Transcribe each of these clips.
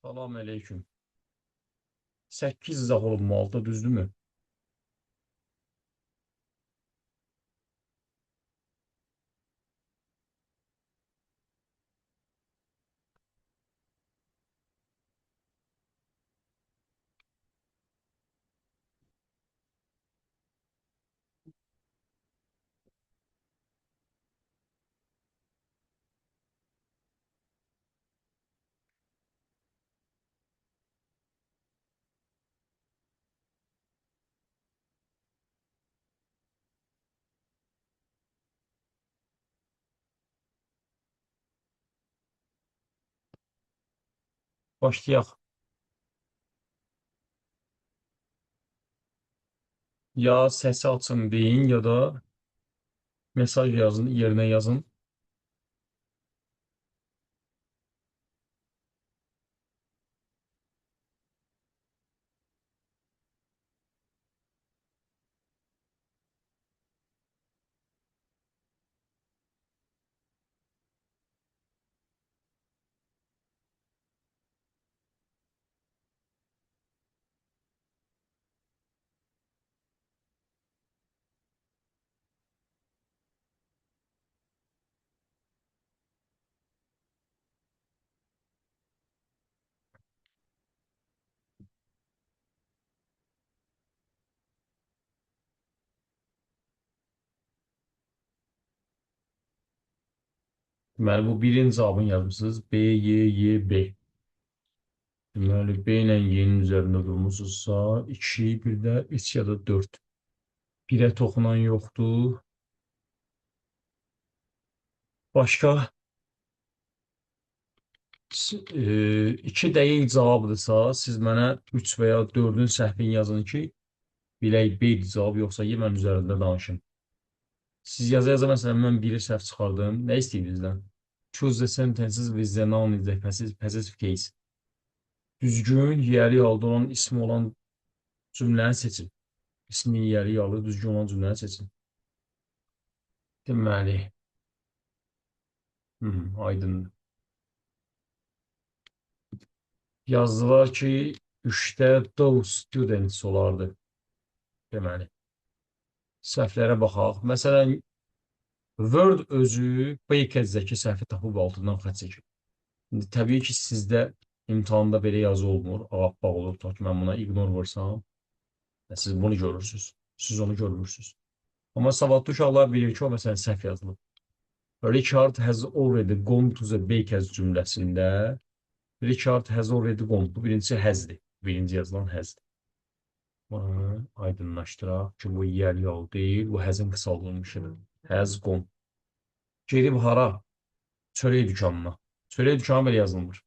Salam aleyküm. 8 izah olunmalıdır, düzdürmü? Başlayaq. Ya səsi açın deyin, ya da mesaj yazın, yerinə yazın. Deməli, bu birinci cavabını yazmışsınız. B, Y, Y, B. Deməli, B ilə Y-nin üzərində durmuşsunuzsa, 2, bir də 3 ya da 4. 1-ə toxunan yoxdur. Başqa? 2 dəqiq cavabdırsa, siz mənə 3 və ya 4-ün səhvini yazın ki, bilək B-dir cavab, yoxsa ki, mən üzərində danışım. Siz yaza-yaza, məsələn, mən biri səhv çıxardım. Nə istəyir bizdən? Choose the sentences with the noun in the passive case. Düzgün, yiyəli halda olan, ismi olan cümləni seçin. İsmi yiyəli halda düzgün olan cümləni seçin. Deməli, aydındır. Yazdılar ki, 3-də those students olardı. Deməli, səhvlərə baxaq. Məsələn, Word özü Bakers'dəki səhvi tapıb altından xətt çəkir. İndi təbii ki, sizdə imtahanda belə yazı olmur. Ağappaq olur. Tutaq ki, mən buna ignore vursam, siz bunu görürsünüz. Siz onu görmürsünüz. Amma savadlı uşaqlar bilir ki, o məsələn səhv yazılıb. Richard has already gone to the baker's cümləsində Richard has already gone. Bu birincisi has'dir. Birinci yazılan has'dir. Bunu aydınlaşdıraq ki, bu yiyəli yol deyil, bu has'in qısaldılmışıdır. Has gone. Gedib hara? Çörək dükanına. Çörək dükanı belə yazılmır.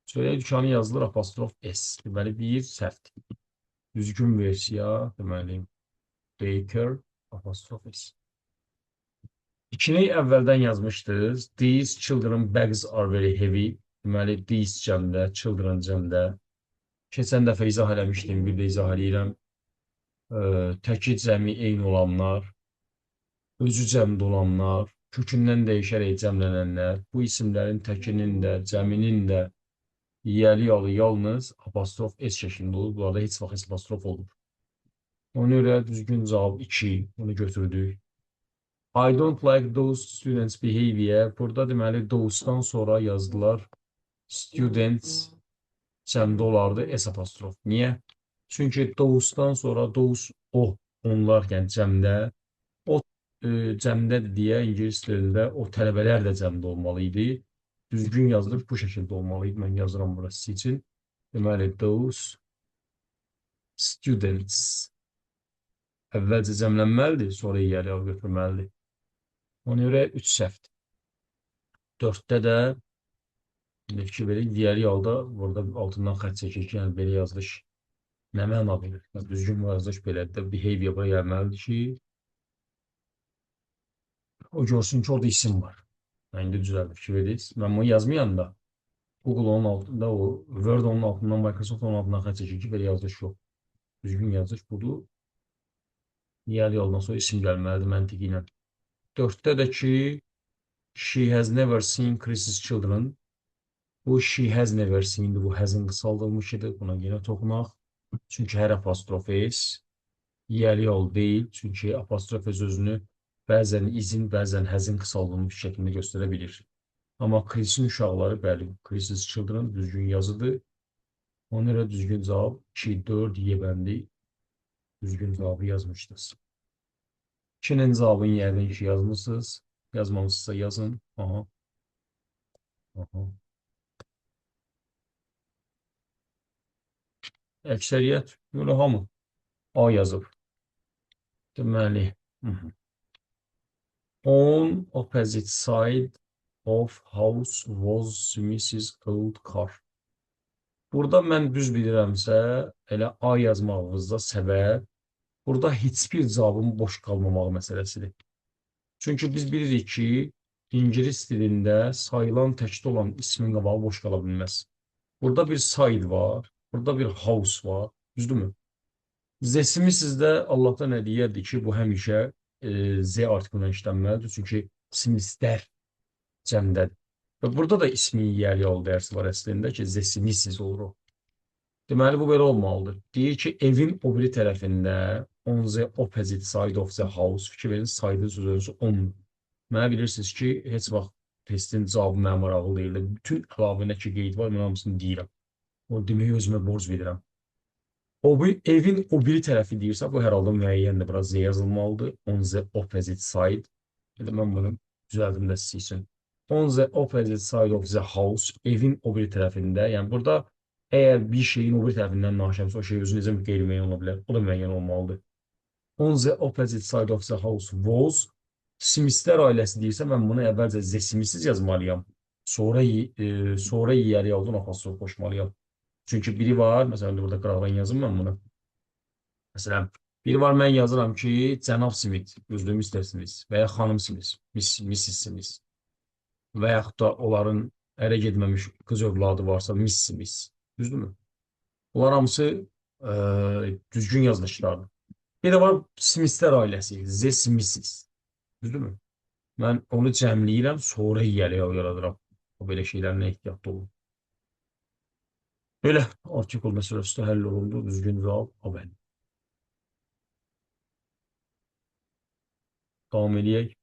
Çörək dükanı yazılır apostrof S. Deməli, bir səhvdir. Düzgün versiya, deməli, Baker apostrof S. İkini əvvəldən yazmışdınız. These children bags are very heavy. Deməli, these cəmdə, children cəmdə. Keçən dəfə izah eləmişdim, bir də izah eləyirəm. Təki cəmi eyni olanlar, özü cəmdə olanlar, kökündən dəyişərək cəmlənənlər, bu isimlərin təkinin də, cəminin də yiyəli yalı yalnız apostrof S şəklində olur. Bunlarda heç vaxt S apostrof olmur. Ona görə düzgün cavab 2, onu götürdük. I don't like those students behavior. Burada deməli those'dan sonra yazdılar students cəmdə olardı S apostrof. Niyə? Çünki those'dan sonra those o, onlar, yəni cəmdə, o cəmdədir deyə ingilis dilində o tələbələr də cəmdə olmalı idi. Düzgün yazılır, bu şəkildə olmalı idi. Mən yazıram bura sizin üçün. Deməli, those students əvvəlcə cəmlənməlidir, sonra yiyəli al götürməlidir. Ona görə 3 səhvdir. 4-də də indi fikir verin, yiyəli halda burada altından xətt çəkir ki, yəni belə yazılış nə məna verir? Yəni, düzgün yazılış belədir. Behavior bura gəlməlidir ki, o görsün ki, orada isim var. Yəni, indi düzəldir, fikir verirsiniz. Mən bunu yazmayanda Google onun altında, o Word onun altından, Microsoft onun altından xətt çəkir ki, belə yazılış yox. Düzgün yazılış budur. Yiyəli yoldan sonra isim gəlməlidir məntiqi ilə. 4-də də ki, she has never seen Chris's children. Bu she has never seen, bu has'ın qısaldılmışıdır. Buna yenə toxunaq. Çünki hər apostrof s yiyəli yol deyil. Çünki apostrof s özünü bəzən izin, bəzən has'ın qısaldılmış şəklində göstərə bilir. Amma Chris'in uşaqları, bəli, Chris's children düzgün yazıdır. Ona görə düzgün cavab 2, 4, Y bəndi düzgün cavabı yazmışdınız. 2-nin cavabını yəqin ki yazmışsınız. Yazmamışsınızsa yazın. Aha. Aha. Əksəriyyət belə hamı A yazıb. Deməli, On opposite side of house was Mrs. Old car. Burada mən düz bilirəmsə, elə A yazmağınızda səbəb burada heç bir cavabın boş qalmamağı məsələsidir. Çünki biz bilirik ki, İngilis dilində sayılan təkdə olan ismin qabağı boş qala bilməz. Burada bir side var, burada bir house var, düzdürmü? Z-simi sizdə Allahdan nə deyərdi ki, bu həmişə Z artiklından işlənməlidir. Çünki Smithlər cəmdədir. Və burada da ismin yiyəli yol dərsi var əslində ki, Z-simisiz olur o. Deməli, bu belə olmalıdır. Deyir ki, evin o biri tərəfində on the opposite side of the house, fikir verin, side-ın sözü on. Mənə bilirsiniz ki, heç vaxt testin cavabı mənə maraqlı deyil. Bütün əlavə nə ki qeyd var, mən hamısını deyirəm. O deməyi özümə borc verirəm. O bu evin o biri tərəfi deyirsə, bu hər halda müəyyəndir. Bura Z yazılmalıdır. On the opposite side. Elə mən bunu düzəldim də sizin üçün. On the opposite side of the house. Evin o biri tərəfində. Yəni burada əgər bir şeyin o biri tərəfindən danışıramsa, o şey özü necə qeyri-müəyyən ola bilər? O da müəyyən olmalıdır. On the opposite side of the house was Smithlər ailəsi deyirsə, mən bunu əvvəlcə Z Smithsiz yazmalıyam. Sonra sonra yiyəli yoldan apostrof qoşmalıyam. Çünki biri var, məsələn, burada qıraqdan yazım mən bunu. Məsələn, biri var, mən yazıram ki, cənab Smith, özlüyüm Mr. Smith və ya xanım Smith, Mrs. Smith və yaxud da onların ərə getməmiş qız övladı varsa Miss Smith. Düzdürmü? Bunlar hamısı düzgün yazılışlardır. Bir də var Smithlər ailəsi, Z Smiths. Düzdürmü? Mən onu cəmləyirəm, sonra yiyəli yol yaradıram. O belə şeylərlə ehtiyatlı olun. Belə artikul məsələsi də həll olundu. Düzgün cavab A bəndi. Davam eləyək.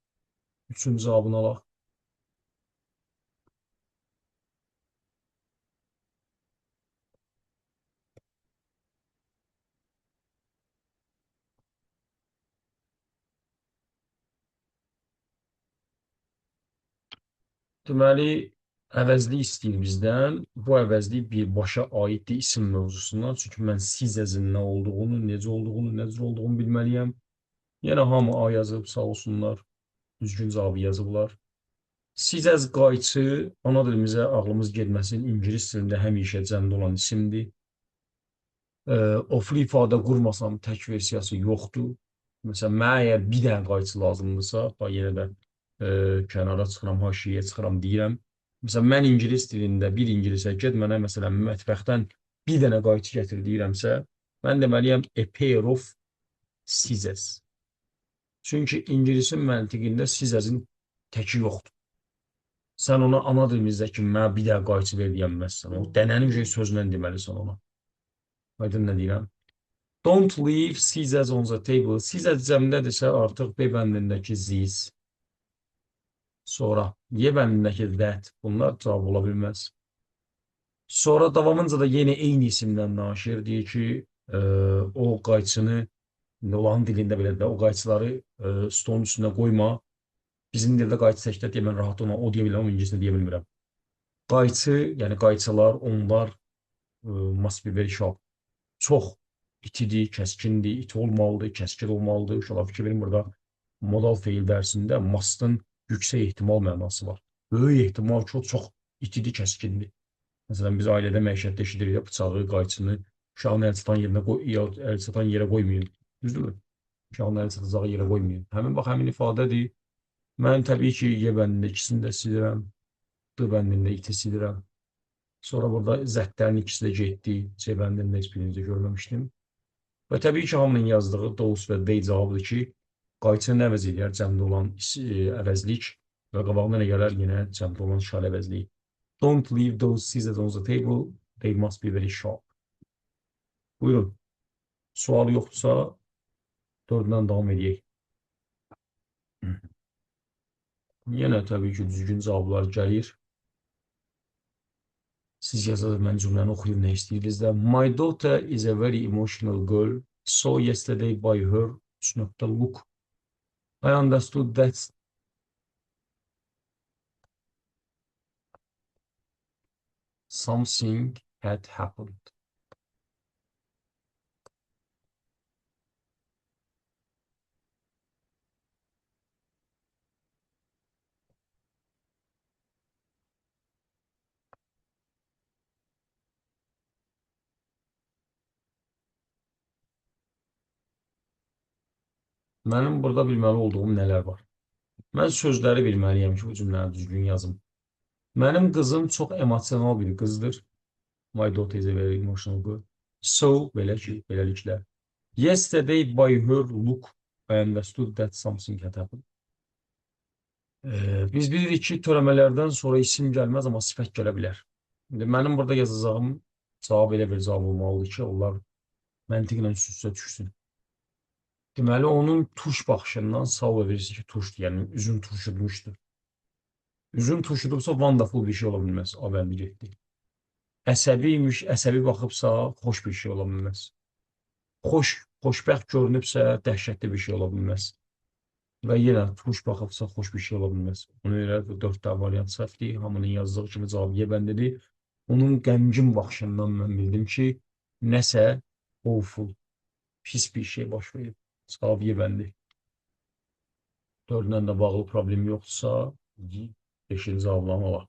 Üçüncü cavabını alaq. Deməli, əvəzlik istəyir bizdən. Bu əvəzlik birbaşa aiddir isim mövzusundan. Çünki mən sizəzin nə olduğunu, necə olduğunu, nə cür olduğunu bilməliyəm. Yenə hamı A yazıb, sağ olsunlar. Düzgün cavabı yazıblar. Sizəz qayçı, ana dilimizə ağlımız getməsin, İngilis dilində həmişə cəmdə olan isimdir. Oflu ifadə qurmasam tək versiyası yoxdur. Məsələn, mənə əgər bir dənə qayçı lazımdırsa, bax yenə də kənara çıxıram, haşiyə çıxıram deyirəm. Məsələn, mən ingilis dilində bir ingilisə get mənə məsələn mətbəxdən bir dənə qayçı gətir deyirəmsə, mən deməliyəm a pair of scissors. Çünki ingilisin məntiqində scissors'ın təki yoxdur. Sən ona ana dilimizdəki mənə bir dənə qayçı ver deyəməzsən. O dənəni bir sözlə deməlisən ona. Aydın nə deyirəm? Don't leave scissors on the table. Scissors cəmdədirsə artıq B bəndindəki these. Sonra Y bəndindəki that. Bunlar cavab ola bilməz. Sonra davamınca da yenə eyni isimdən danışır. Deyir ki, o qayçını, indi onların dilində belə də o qayçıları stolun üstünə qoyma. Bizim dildə qayçı təkdə deyə mən rahat ona o deyə bilirəm, amma ingiliscə deyə bilmirəm. Qayçı, yəni qayçılar, onlar must be very sharp. Çox itidir, kəskindir, iti olmalıdır, kəskin olmalıdır. Uşaqlar fikir verin burada modal feil dərsində must'ın yüksək ehtimal mənası var. Böyük ehtimal ki, o çox itidir, kəskindir. Məsələn, biz ailədə məişətdə eşidirik də bıçağı, qayçını uşağın əl çatan yerinə qoy, əl çatan yerə qoymayın. Düzdürmü? Uşağın əl çatacağı yerə qoymayın. Həmin bax həmin ifadədir. Mən təbii ki, Y bəndində ikisini də silirəm. D bəndində iti silirəm. Sonra burada zətlərin ikisi də getdi. C bəndində heç birini də görməmişdim. Və təbii ki, hamının yazdığı those və they cavabıdır ki, qayçını əvəz eləyər cəmdə olan əvəzlik və qabağına nə gələr? Yenə cəmdə olan işarə əvəzliyi. Don't leave those scissors on the table. They must be very sharp. Buyurun. Sualı yoxdursa 4-dən davam edək. Yenə təbii ki, düzgün cavablar gəlir. Siz yazasınız, mən cümləni oxuyum, nə istəyirsiniz də. My daughter is a very emotional girl. So yesterday by her look. I understood that something had happened. Mənim burada bilməli olduğum nələr var? Mən sözləri bilməliyəm ki, bu cümləni düzgün yazım. Mənim qızım çox emosional bir qızdır. My daughter is a very emotional girl. So, belə ki, beləliklə. Yesterday by her look, I understood that something had happened. Biz bilirik ki, törəmələrdən sonra isim gəlməz, amma sifət gələ bilər. İndi mənim burada yazacağım cavab elə bir cavab olmalıdır ki, onlar məntiqlə üst-üstə düşsün. Deməli, onun tuş baxışından sağ verirsin ki, tuşdur, yəni üzün turşudmuşdur. Üzün turşudubsa wonderful bir şey ola bilməz. A bəndi getdi. Əsəbiymiş, əsəbi baxıbsa, xoş bir şey ola bilməz. Xoşbəxt görünübsə, dəhşətli bir şey ola bilməz. Və yenə tuş baxıbsa, xoş bir şey ola bilməz. Ona görə bu 4 dənə variant səhvdir. Hamının yazdığı kimi cavab Y bəndidir. Onun qəmgin baxışından mən bildim ki, nəsə awful, pis bir şey baş verib. Cavab Y bəndi. 4-lə də bağlı problem yoxdursa, 5-ci cavablarını alaq.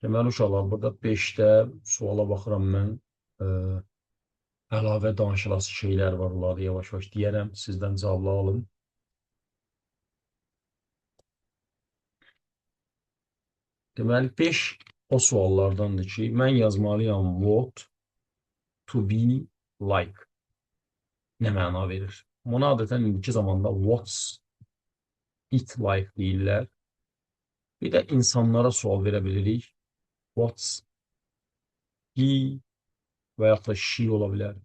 Deməli, uşaqlar, burada 5-də suala baxıram mən. Əlavə danışılası şeylər var, onları yavaş-yavaş deyərəm. Sizdən cavablar alım. Deməli, 5 o suallardandır ki, mən yazmalıyam what to be like. Nə məna verir? Buna adətən indiki zamanda what's it like deyirlər. Bir də insanlara sual verə bilirik. What's he və yaxud da she ola bilər.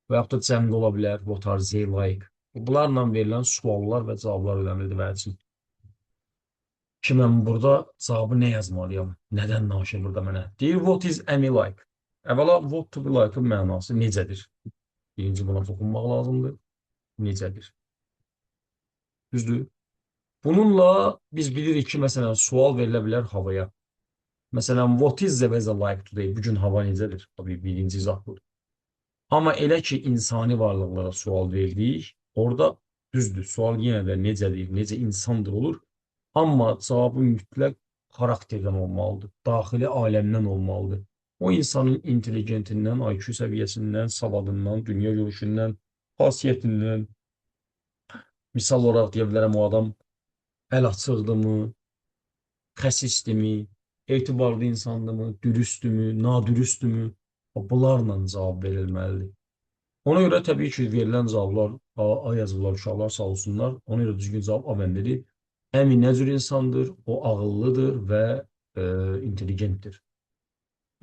Və yaxud da cəmdə ola bilər. What are they like? Bunlarla verilən suallar və cavablar önəmlidir mənim üçün. Ki, mən burada cavabı nə yazmalıyam? Nədən danışır burada mənə? Deyir, what is Amy like? Əvvəla, what to be like-ın mənası necədir? Birinci buna toxunmaq lazımdır. Necədir? Düzdür? Bununla biz bilirik ki, məsələn, sual verilə bilər havaya. Məsələn, what is the weather like today? Bugün hava necədir? Tabii birinci izah budur. Amma elə ki, insani varlıqlara sual verdik, orada düzdür, sual yenə də necədir, necə insandır olur. Amma cavabı mütləq xarakterdən olmalıdır, daxili aləmdən olmalıdır. O insanın intelligentindən, IQ səviyyəsindən, savadından, dünya görüşündən, xasiyyətindən. Misal olaraq deyə bilərəm, o adam əl açıqdırmı, xəsisdirmi, etibarlı insandırmı, dürüstdürmü, nadürüstdürmü? Bunlarla cavab verilməlidir. Ona görə təbii ki, verilən cavablar A yazıblar uşaqlar, sağ olsunlar. Ona görə düzgün cavab A bəndidir. Əmi nə cür insandır? O ağıllıdır və intelligentdir.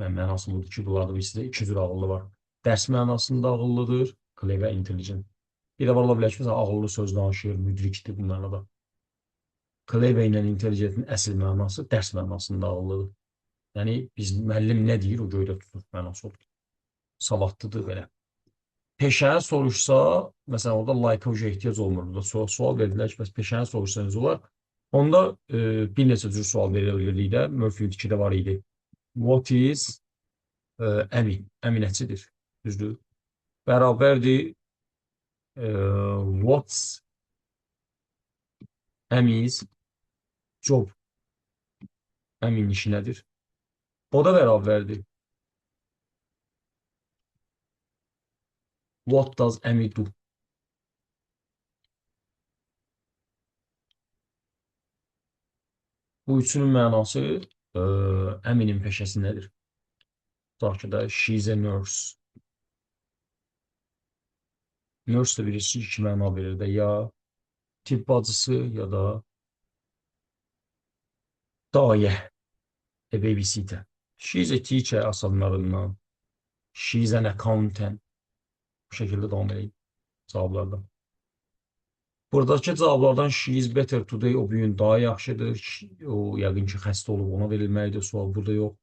Və mənası budur ki, bunlarda bir sizdə iki cür ağıllı var. Dərs mənasında ağıllıdır, clever, intelligent. Bir də var ola bilər ki, məsələn, ağıllı söz danışır, müdrikdir bunlarla da. Clever ilə intelligentin əsl mənası dərs mənasında ağıllıdır. Yəni, biz müəllim nə deyir, o göydə tutur mənası odur. Savadlıdır belə. Peşəni soruşsa, məsələn, orada like-a ehtiyac olmur. Burada sual verdilər ki, bəs peşəni soruşsa necə olar? Onda bir neçə cür sual verə bilirdik də. Murphy 2-də var idi. What is əmi? Əmi nəçidir? Düzdür? Bərabərdir what's Emmy's job? Əminin işi nədir? O da bərabərdir. What does Emmy do? Bu üçünün mənası Emmy'nin peşəsi nədir? Tutaq ki də she's a nurse. Nurse də bilirsiniz iki məna verir də, ya tibb bacısı, ya da dayə, a babysitter. She's a teacher asanlarından. She's an accountant. Bu şəkildə davam edeyim cavablardan. Buradakı cavablardan she is better today, o bugün daha yaxşıdır. O yəqin ki, xəstə olub, ona verilməlidir. Sual burada yox.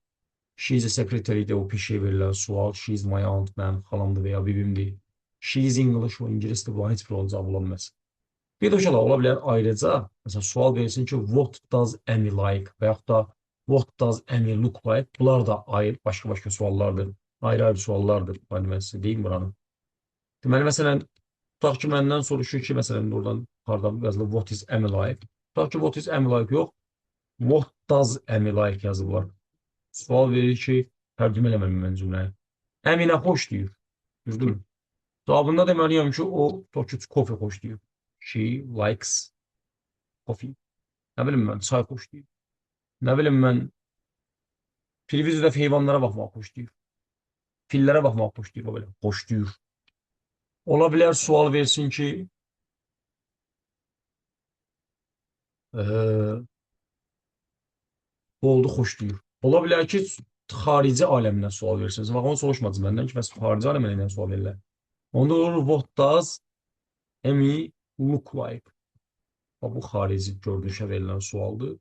She is a secretary də o peşəyə verilən sual. She is my aunt, mənim xalamdır və ya bibimdir. She is English, o ingilisdir. Bu heç bir onun cavabı ola bilməz. Bir də uşaqlar ola bilər ayrıca, məsələn, sual verilsin ki, what does Amy like və yaxud da what does Amy look like? Bunlar da ayrı, başqa-başqa suallardır. Ayrı-ayrı suallardır. Mən sizə deyim buranı. Deməli, məsələn, tutaq ki, məndən soruşur ki, məsələn, oradan hardan yazılır, what is Amy like? Tutaq ki, what is Amy like yox, what does Amy like yazıblar. Sual verir ki, tərcümə eləməm mən cümləni. Amy nə xoşlayır? Düzdürmü? Cavabında deməliyəm ki, o tutaq ki, kofe xoşlayır. She likes coffee. Nə bilim mən, çay xoşlayır. Nə bilim mən, televizorda heyvanlara baxmaq xoşlayır. Fillərə baxmaq xoşlayır, o belə, xoşlayır. Ola bilər sual versin ki, oldu xoşlayır. Ola bilər ki, xarici aləmdən sual versin. Bax, onu soruşmadınız məndən ki, bəs xarici aləmdən nədən sual verirlər? Onda olur, what does Amy look like? Bax, bu xarici görünüşə verilən sualdır.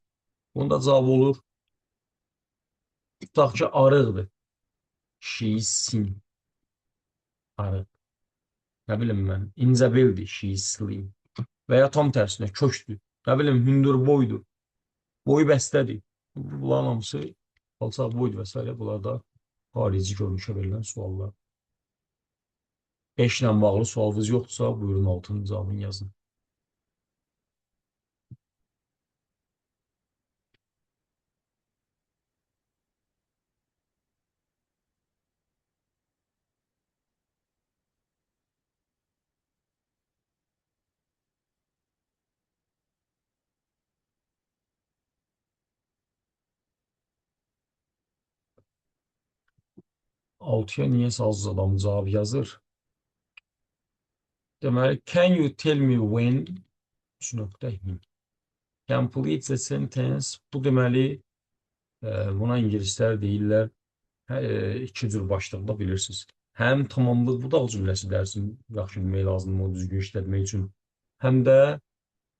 Bunda cavab olur. Tutaq ki, arıqdır. She is thin. Arıq. Nə bilim mən, incəbeldir. She is slim. Və ya tam tərsinə, kökdür. Nə bilim, hündür boydur. Boyu bəstədir. Bunların hamısı alçaq boydur və s. Bunlar da xarici görünüşə verilən suallar. 5 ilə bağlı sualınız yoxdursa, buyurun altının cavabını yazın. Altıya niyəsə az adam cavab yazır. Deməli, can you tell me when? 3 nöqtə him. Complete the sentence. Bu deməli, buna ingilislər deyirlər, iki cür başlıqda bilirsiniz. Həm tamamlıq budaq cümləsi dərsini yaxşı bilmək lazımdır, o düzgün işlətmək üçün. Həm də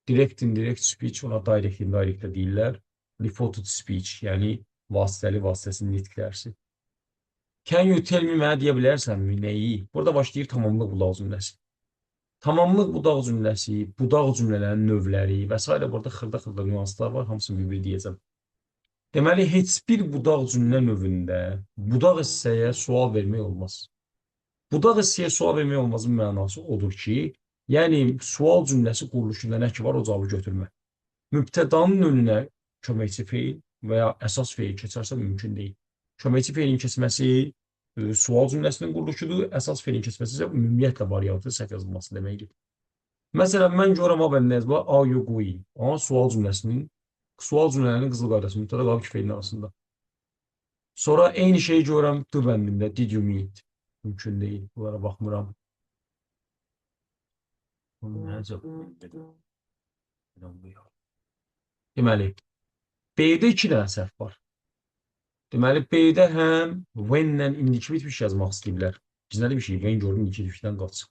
direct indirect speech, ona direct indirect də deyirlər. Reported speech, yəni vasitəli vasitəsinin nitq dərsi. Can you tell me mənə deyə bilərsənmi nəyi? Burada başlayır tamamlıq budaq cümləsi. Tamamlıq budaq cümləsi, budaq cümlələrinin növləri və s. Burada xırda-xırda nüanslar var, hamısını bir-bir deyəcəm. Deməli, heç bir budaq cümlə növündə budaq hissəyə sual vermək olmaz. Budaq hissəyə sual vermək olmazın mənası odur ki, yəni sual cümləsi quruluşunda nə ki var, o cavabı götürmə. Mübtədanın önünə köməkçi feil və ya əsas feil keçərsə mümkün deyil. Köməkçi feilin keçməsi sual cümləsinin quruluşudur, əsas feilin keçməsi isə ümumiyyətlə variantı səhv yazılması deməkdir. Məsələn, mən görürəm A bəndində yazılar, are you going? Amma sual cümləsinin, sual cümlələrinin qızıl qaydası mübtəda qalıb ki feilin arasında. Sonra eyni şeyi görürəm D bəndində, did you meet? Mümkün deyil, bunlara baxmıram. Deməli, B-də iki dənə səhv var. Deməli, B-də həm when-lə indiki bitmiş yazmaq istəyiblər. Biz nə demişik? When gördüm, indiki bitmişdən qaç.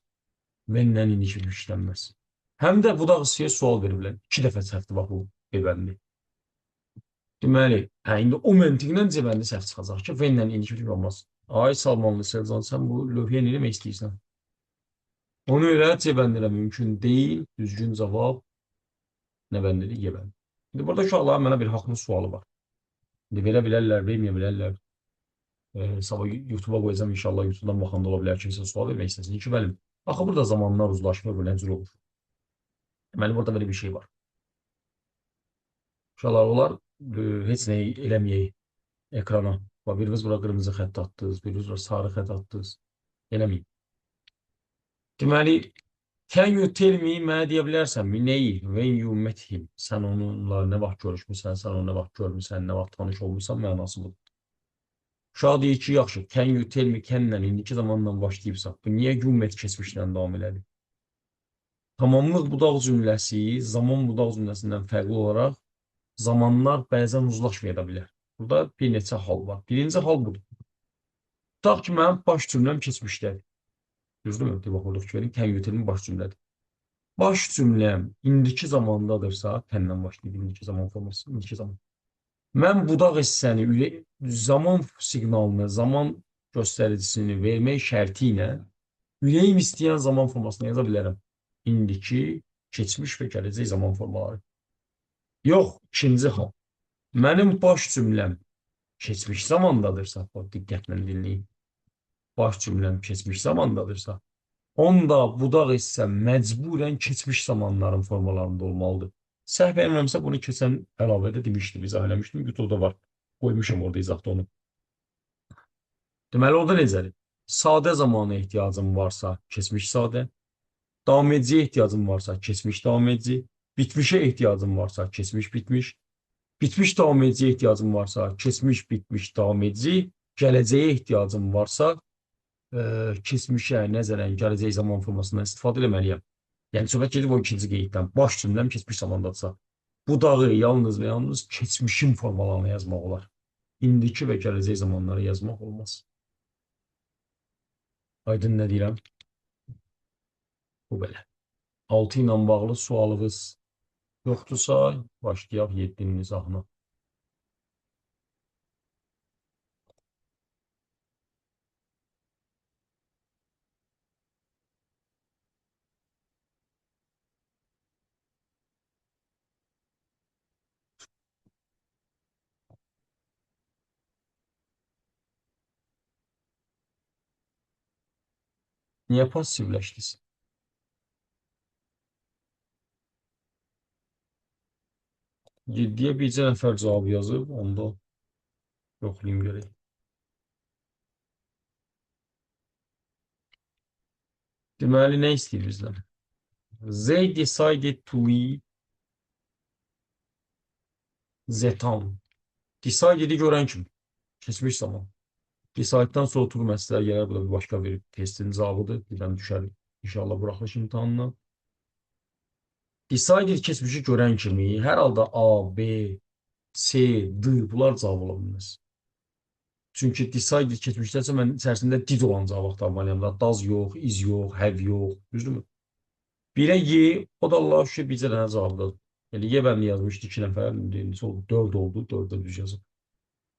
When-lə indiki bitmiş işlənməz. Həm də budaq hissəyə sual veriblər. İki dəfə səhvdir bax bu B bəndi. Deməli, indi o məntiqlə C bəndi səhv çıxacaq ki, when-lə indiki bitmiş olmaz. Ay Salmanlı Selcan, sən bu lövhəyə nə eləmək istəyirsən? Ona görə C bəndi də mümkün deyil. Düzgün cavab nə bəndidir? Y bəndi. İndi burada uşaqların mənə bir haqlı sualı var. İndi verə bilərlər, verməyə bilərlər. Sabah YouTube'a qoyacağam inşallah. YouTube'dan baxanda ola bilər kimsə sual vermək istəsin. Ki, bəlim, axı burada zamanlar uzlaşmır, bu nə cür olur? Deməli, burada belə bir şey var. Uşaqlar, onlar heç nə eləməyək ekrana. Bax, biriniz bura qırmızı xətt atdınız, biriniz bura sarı xətt atdınız. Eləməyin. Deməli, can you tell me, mənə deyə bilərsənmi, nəyi? When you met him. Sən onunla nə vaxt görüşmüsən, sən onu nə vaxt görmüsən, nə vaxt tanış olmuşsan, mənası budur. Uşaq deyir ki, yaxşı, can you tell me, can-lə indiki zamanla başlayıbsa, bu niyə you met keçmişlə davam elədi? Tamamlıq budaq cümləsi zaman budaq cümləsindən fərqli olaraq zamanlar bəzən uzlaşmaya da bilər. Burada bir neçə hal var. Birinci hal budur. Tutaq ki, mənim baş cümləm keçmişdədir. Düzdürmü? Bax, orada fikir verin. Can you tell baş cümlədir. Baş cümləm indiki zamandadırsa, can-dən başlayıb indiki zaman forması, indiki zaman. Mən budaq hissəni, zaman siqnalını, zaman göstəricisini vermək şərti ilə ürəyim istəyən zaman formasını yaza bilərəm. İndiki, keçmiş və gələcək zaman formaları. Yox, ikinci hal. Mənim baş cümləm keçmiş zamandadırsa, diqqətlə dinləyin. Baş cümləm keçmiş zamandadırsa, onda budaq hissə məcburən keçmiş zamanların formalarında olmalıdır. Səhv eləmirəmsə bunu keçən əlavədə demişdim, izah eləmişdim. YouTube-da var. Qoymuşam orada izahda onu. Deməli, orada necədir? Sadə zamana ehtiyacım varsa, keçmiş sadə. Davam ediciyə ehtiyacım varsa, keçmiş davam edici. Bitmişə ehtiyacım varsa, keçmiş bitmiş. Bitmiş davam ediciyə ehtiyacım varsa, keçmiş bitmiş davam edici. Gələcəyə ehtiyacım varsa, keçmişə nəzərən gələcək zaman formasından istifadə eləməliyəm. Yəni, söhbət gedib o ikinci qeyddən. Baş cümləm keçmiş zamandadırsa, budağı yalnız və yalnız keçmişin formalarını yazmaq olar. İndiki və gələcək zamanları yazmaq olmaz. Aydın nə deyirəm? Bu belə. 6 ilə bağlı sualınız yoxdursa, başlayaq 7-nin izahına. Niyə passivləşdiniz? 7-yə bircə nəfər cavab yazıb, onda yoxlayım görək. Deməli, nə istəyir bizdən? They decided to leave the town. Decided'i görən kim? Keçmiş zaman. Decided'dan sonra oturur məsələ gələr. Bu da bir başqa bir testin cavabıdır. Birdən düşər inşallah buraxılış imtahanına. Decided keçmişi görən kimi hər halda A, B, C, D bunlar cavab ola bilməz. Çünki decided keçmişdəsə mən içərisində did olan cavab axtarmalıyam da. Does yox, is yox, have yox. Düzdürmü? 1-ə Y, o da Allah şükür bircə dənə cavabdır. Yəni Y bəndi yazmışdı 2 nəfər, indi neçə oldu? 4 oldu, 4-də düz yazıb.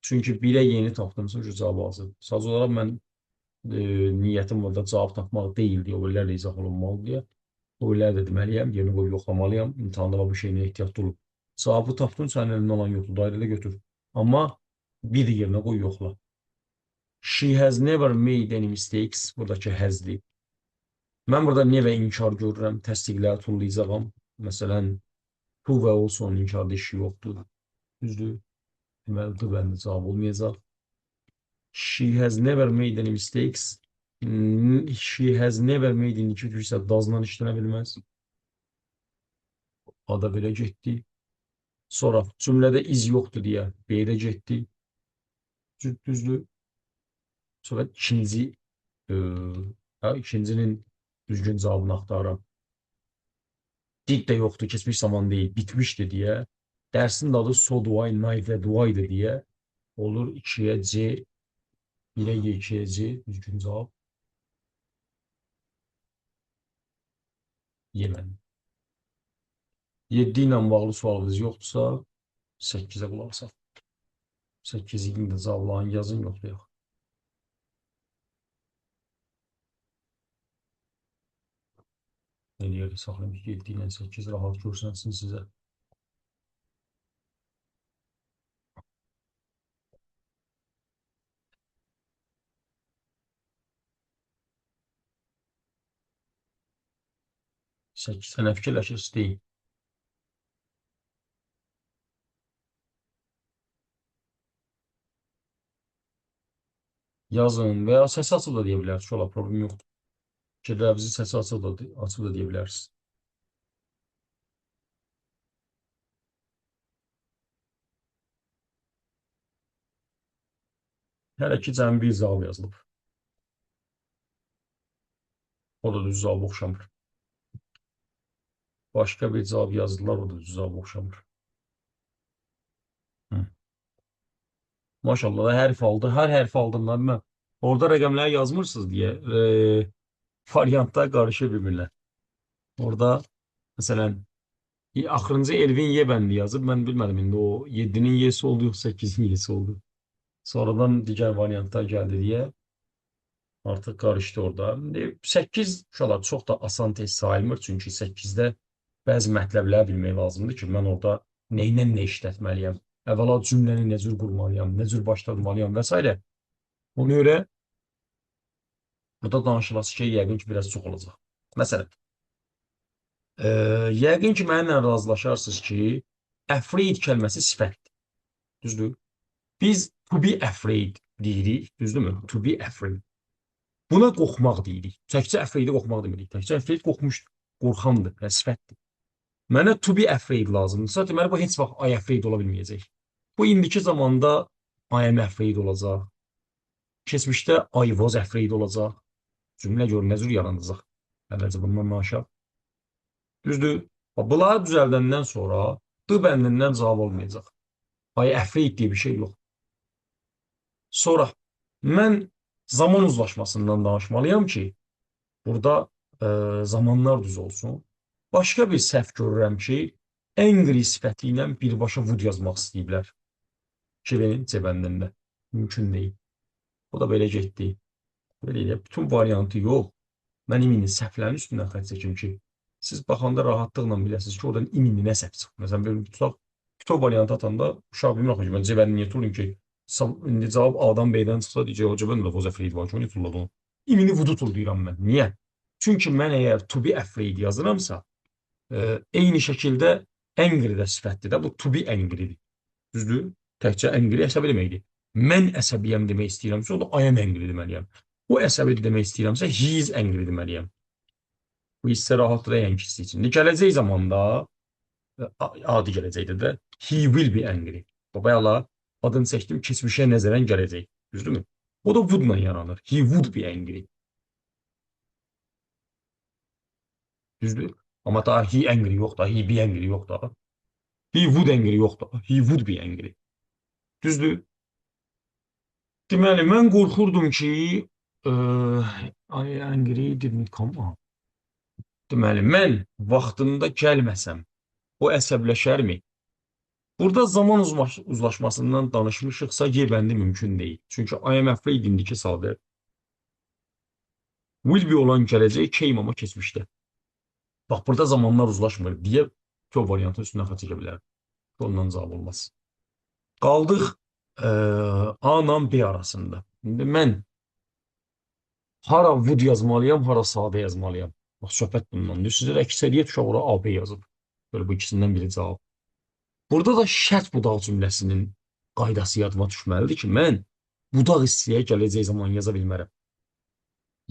Çünki 1-ə yeni tapdımsa, şu cavab hazır. Sadəcə olaraq mən niyyətim orada cavab tapmaq deyildi, o birilərlə izah olunmalı deyə. O biriləri də deməliyəm, yerinə qoyub yoxlamalıyam. İmtahanda bu şeyinə ehtiyatlı olub. Cavabı tapdın, sənin elində olan yoxdur, dairədə götür. Amma bir yerinə qoy, yoxla. She has never made any mistakes. Buradakı has'dir. Mən burada never inkar görürəm, təsdiqləri tullayacağam. Məsələn, to və also-nun inkarda işi yoxdur. Düzdür? Deməli, D bəndi cavab olmayacaq. She has never made any mistakes. She has never made indiki cürsə does-la işlənə bilməz. A da belə getdi. Sonra cümlədə iz yoxdur deyə B də getdi. Düzdür. Sonra ikinci ikincinin düzgün cavabını axtarıram. Did də yoxdur, keçmiş zaman deyil, bitmişdi deyə. Dərsin adı so do I, neither do I'dır deyə. Olur 2-yə C, 1-ə Y, 2-yə C, düzgün cavab. Yemen. 7 ilə bağlı sualınız yoxdursa, 8-ə qulaq asaq. 8-in də cavablarını yazın, yoxlayaq. Nə deyək, saxlayım ki, 7 ilə 8 rahat görsənsin sizə. Səkkizə nə fikirləşirsiniz deyin. Yazın və ya səsi açıb da deyə bilərsiniz. Ola, problem yoxdur. Fikirlərinizi səsi açıb da deyə bilərsiniz. Hələ ki, cəmi bir cavab yazılıb. O da düz cavab oxşamır. Başqa bir cavab yazdılar, o da düz cavab oxşamır. Hı. Maşallah, hərf aldı. Hər hərf aldım mən. Orada rəqəmləri yazmırsınız deyə variantlar qarışır bir-birinə. Orada məsələn, axırıncı Elvin Y bəndi yazıb. Mən bilmədim indi o 7-nin Y'si oldu yoxsa 8-in Y'si oldu. Sonradan digər variantlar gəldi deyə artıq qarışdı orada. İndi 8 uşaqlar çox da asan test sayılmır. Çünki 8-də bəzi mətləbləri bilmək lazımdır ki, mən orada nə ilə nə işlətməliyəm. Əvvəla cümləni nə cür qurmalıyam, nə cür başlatmalıyam və s. Ona görə burada danışılası şey yəqin ki, biraz çox olacaq. Məsələn, yəqin ki, mənimlə razılaşarsınız ki, afraid kəlməsi sifətdir. Düzdür? Biz to be afraid deyirik, düzdürmü? To be afraid. Buna qorxmaq deyirik. Təkcə afraid-ə qorxmaq demirik. Təkcə afraid qorxmuş, qorxandır, yəni sifətdir. Mənə to be afraid lazımdırsa, deməli bu heç vaxt I afraid ola bilməyəcək. Bu indiki zamanda I am afraid olacaq. Keçmişdə I was afraid olacaq. Cümlə gör nə cür yaranacaq. Əvvəlcə bundan danışaq. Düzdür? Bunları düzəldəndən sonra D bəndindən cavab olmayacaq. I afraid deyə bir şey yox. Sonra mən zaman uzlaşmasından danışmalıyam ki, burada zamanlar düz olsun. Başqa bir səhv görürəm ki, angry sifəti ilə birbaşa would yazmaq istəyiblər. 2-nin C bəndində. Mümkün deyil. O da belə getdi. Belə elə bütün variantı yox. Mən imini səhvlərin üstündən xətt çəkim ki, siz baxanda rahatlıqla biləsiniz ki, oradan imini nə səhv çıxır. Məsələn, belə tutaq, bütün variantı atanda uşaq bilmir axı ki, mən C bəndini niyə tuturum ki, indi cavab A-dan B-dən çıxsa deyəcək, o C bəndində was afraid var ki, o niyə tulladı onu? İmini would tullayıram mən. Niyə? Çünki mən əgər to be afraid yazıramsa, eyni şəkildə angry də sifətdir də, bu to be angry-dir. Düzdür? Təkcə angry əsəbi deməkdir. Mən əsəbiyəm demək istəyirəmsə, o da I am angry deməliyəm. O əsəbi demək istəyirəmsə, he is angry deməliyəm. Bu hissə rahatdır yəni ikisi üçün. Gələcək zamanda, adi gələcəkdə də he will be angry. Bayaqlar adını çəkdim, keçmişə nəzərən gələcək. Düzdürmü? O da would-la yaranır. He would be angry. Düzdür? Amma daha he angry yox da, he be angry yox da. He would angry yox da, he would be angry. Düzdür? Deməli, mən qorxurdum ki, I angry didn't come up. Deməli, mən vaxtında gəlməsəm, o əsəbləşərmi? Burada zaman uzlaşmasından danışmışıqsa, G bəndi mümkün deyil. Çünki I am afraid indiki sadə. Will be olan gələcək, came amma keçmişdə. Bax, burada zamanlar uzlaşmır deyə Q variantı üstündən xətt çəkə bilərəm. Ondan cavab olmaz. Qaldıq A ilə B arasında. İndi mən hara would yazmalıyam, hara sadə yazmalıyam. Bax, söhbət bundandır. Sizdə də əksəriyyət uşaq ora A, B yazıb. Böyle bu ikisindən biri cavab. Burada da şərt budaq cümləsinin qaydası yadıma düşməlidir ki, mən budaq hissəyə gələcək zaman yaza bilmərəm.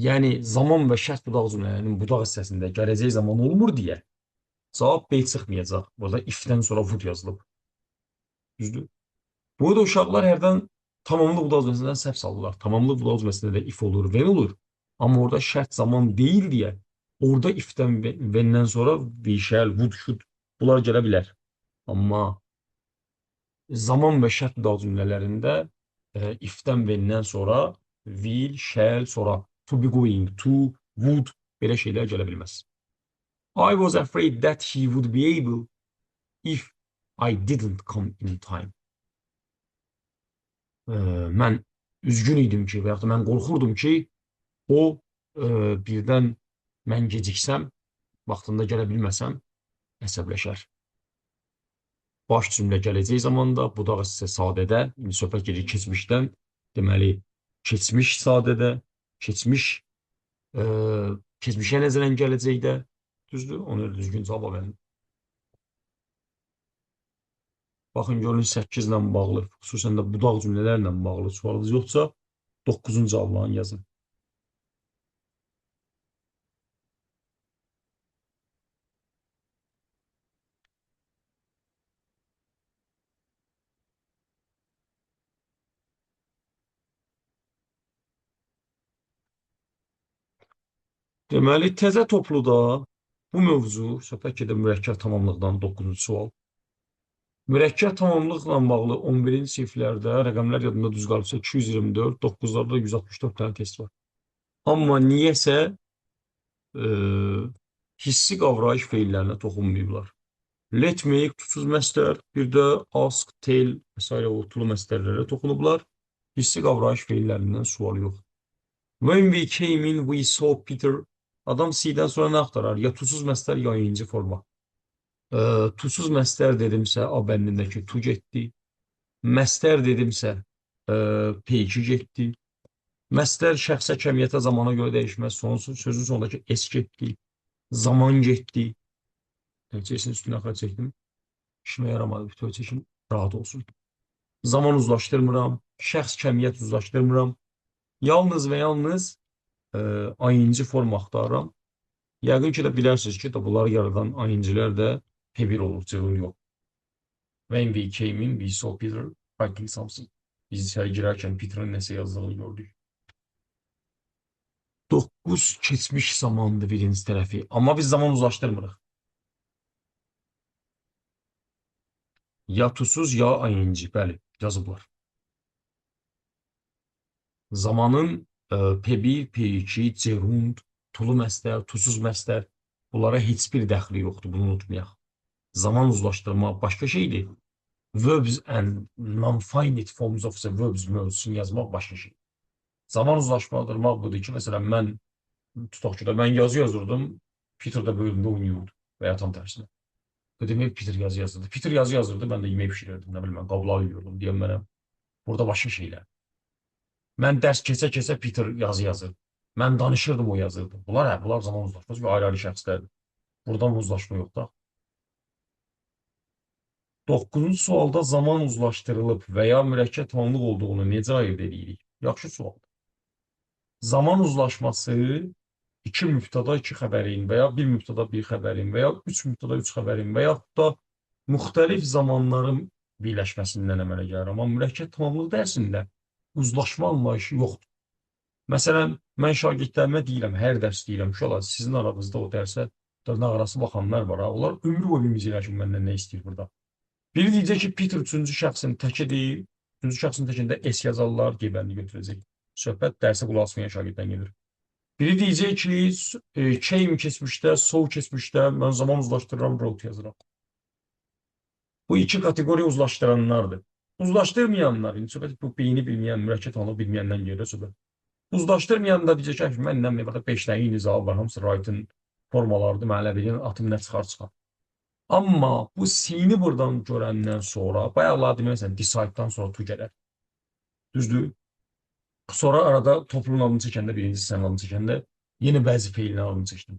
Yəni, zaman və şərt budaq cümlələrinin budaq hissəsində gələcək zaman olmur deyə cavab B çıxmayacaq. Burada if-dən sonra would yazılıb. Düzdür? Burada uşaqlar hərdən tamamlıq budaq cümləsindən səhv salırlar. Tamamlıq budaq cümləsində də if olur, when olur. Amma orada şərt zaman deyil deyə orada if-dən when-dən sonra we shall, would, should bunlar gələ bilər. Amma zaman və şərt budaq cümlələrində if-dən when-dən sonra will, shall, sonra to be going, to, would belə şeylər gələ bilməz. I was afraid that he would be able if I didn't come in time. Mən üzgün idim ki, və yaxud da mən qorxurdum ki, o birdən mən geciksəm, vaxtında gələ bilməsəm, əsəbləşər. Baş cümlə gələcək zamanda, budaq hissə sadədə, indi söhbət gedir keçmişdən, deməli, keçmiş sadədə, keçmişə nəzərən gələcəkdə, düzdür? Ona düzgün cavab verin. Baxın, görün 8 ilə bağlı, xüsusən də budaq cümlələrlə bağlı sualınız yoxsa 9-un cavablarını yazın. Deməli, təzə topluda Bu mövzu söhbət gedir mürəkkəb tamamlıqdan 9-cu sual. Mürəkkəb tamamlıqla bağlı 11-ci siniflərdə rəqəmlər yadında düz qalıbsa 224, 9-larda 164 dənə test var. Amma niyəsə hissi qavrayış feillərinə toxunmayıblar. Let, make, to-suz məstər, bir də ask, tell və s. o to-lu məstərlərə toxunublar. Hissi qavrayış feillərindən sual yox. When we came in, we saw Peter. Adam see-dən sonra nə axtarar? Ya to-suz məstər, ya ing forma. To-suz məstər dedimsə, A bəndindəki to getdi. Məstər dedimsə, P2 getdi. Məstər şəxsə, kəmiyyətə, zamana görə dəyişməz. Son, sözün sonundakı S getdi. Zaman getdi. S-in üstünə xətt çəkdim. İşimə yaramadı. Bütöv çəkim, rahat olsun. Zaman uzlaşdırmıram. Şəxs, kəmiyyət uzlaşdırmıram. Yalnız və yalnız ing forma axtarıram. Yəqin ki də bilərsiniz ki, də bunları yaradan ing-lər də P1 olur, cığır yox. When we came in, we saw Peter writing something. Biz içəri girərkən Peter'ın nəsə yazdığını gördük. 9 keçmiş zamandır birinci tərəfi. Amma biz zaman uzlaşdırmırıq. Ya to-suz, ya ing. Bəli, yazıblar. Zamanın P1, P2, gerund, to-lu məstər, to-suz məstər bunlara heç bir dəxli yoxdur. Bunu unutmayaq. Zaman uzlaşdırma başqa şeydir. Verbs and non-finite forms of the verbs mövzusunu yazmaq başqa şeydir. Zaman uzlaşdırmaq budur ki, məsələn, mən tutaq ki, də mən yazı yazırdım, Peter də bölümdə oynayırdı və ya tam tərsinə. Bu demək Peter yazı yazırdı. Peter yazı yazırdı, mən də yemək bişirirdim, nə bilim mən, qablar yuyurdum deyəm mənə. Burada başqa şeylər. Mən dərs keçə-keçə Peter yazı yazırdı. Mən danışırdım, o yazırdı. Bunlar hə, bunlar zaman uzlaşması çünki ayrı-ayrı şəxslərdir. Buradan uzlaşma yox da. 9-cu sualda zaman uzlaşdırılıb və ya mürəkkəb tamamlıq olduğunu necə ayırd edirik? Yaxşı sualdır. Zaman uzlaşması iki mübtəda iki xəbərin və ya bir mübtəda bir xəbərin və ya üç mübtəda üç xəbərin və yaxud da müxtəlif zamanların birləşməsindən əmələ gəlir. Amma mürəkkəb tamamlıq dərsində uzlaşma anlayışı yoxdur. Məsələn, mən şagirdlərimə deyirəm, hər dərs deyirəm, uşaqlar, sizin aranızda o dərsə dırnaq arası baxanlar var, ha. Onlar ömrü boyu bilməyəcəklər ki, məndən nə istəyir burada. Biri deyəcək ki, Peter üçüncü şəxsin təkidir, üçüncü şəxsin təkində S yazarlar, qeybəndi götürəcək. Söhbət dərsə qulaq asmayan şagirddən gedir. Biri deyəcək ki, came keçmişdə, saw keçmişdə, mən zaman uzlaşdırıram, wrote yazıram. Bu iki kateqoriya uzlaşdıranlardır. Uzlaşdırmayanlar, indi söhbət bu beyni bilməyən, mürəkkəb tamamlıq bilməyəndən gedir söhbət. Uzlaşdırmayan da deyəcək ki, məndən burada 5 dənə eyni cavab var, hamısı write-ın formalarıdır, mən elə bilirəm, atım nə çıxar çıxar. Amma bu see-ni buradan görəndən sonra, bayaqlar demək, məsələn, decide-dan sonra to gələr. Düzdür? Sonra arada toplumun adını çəkəndə, birinci hissənin adını çəkəndə yenə bəzi feilin adını çəkdim.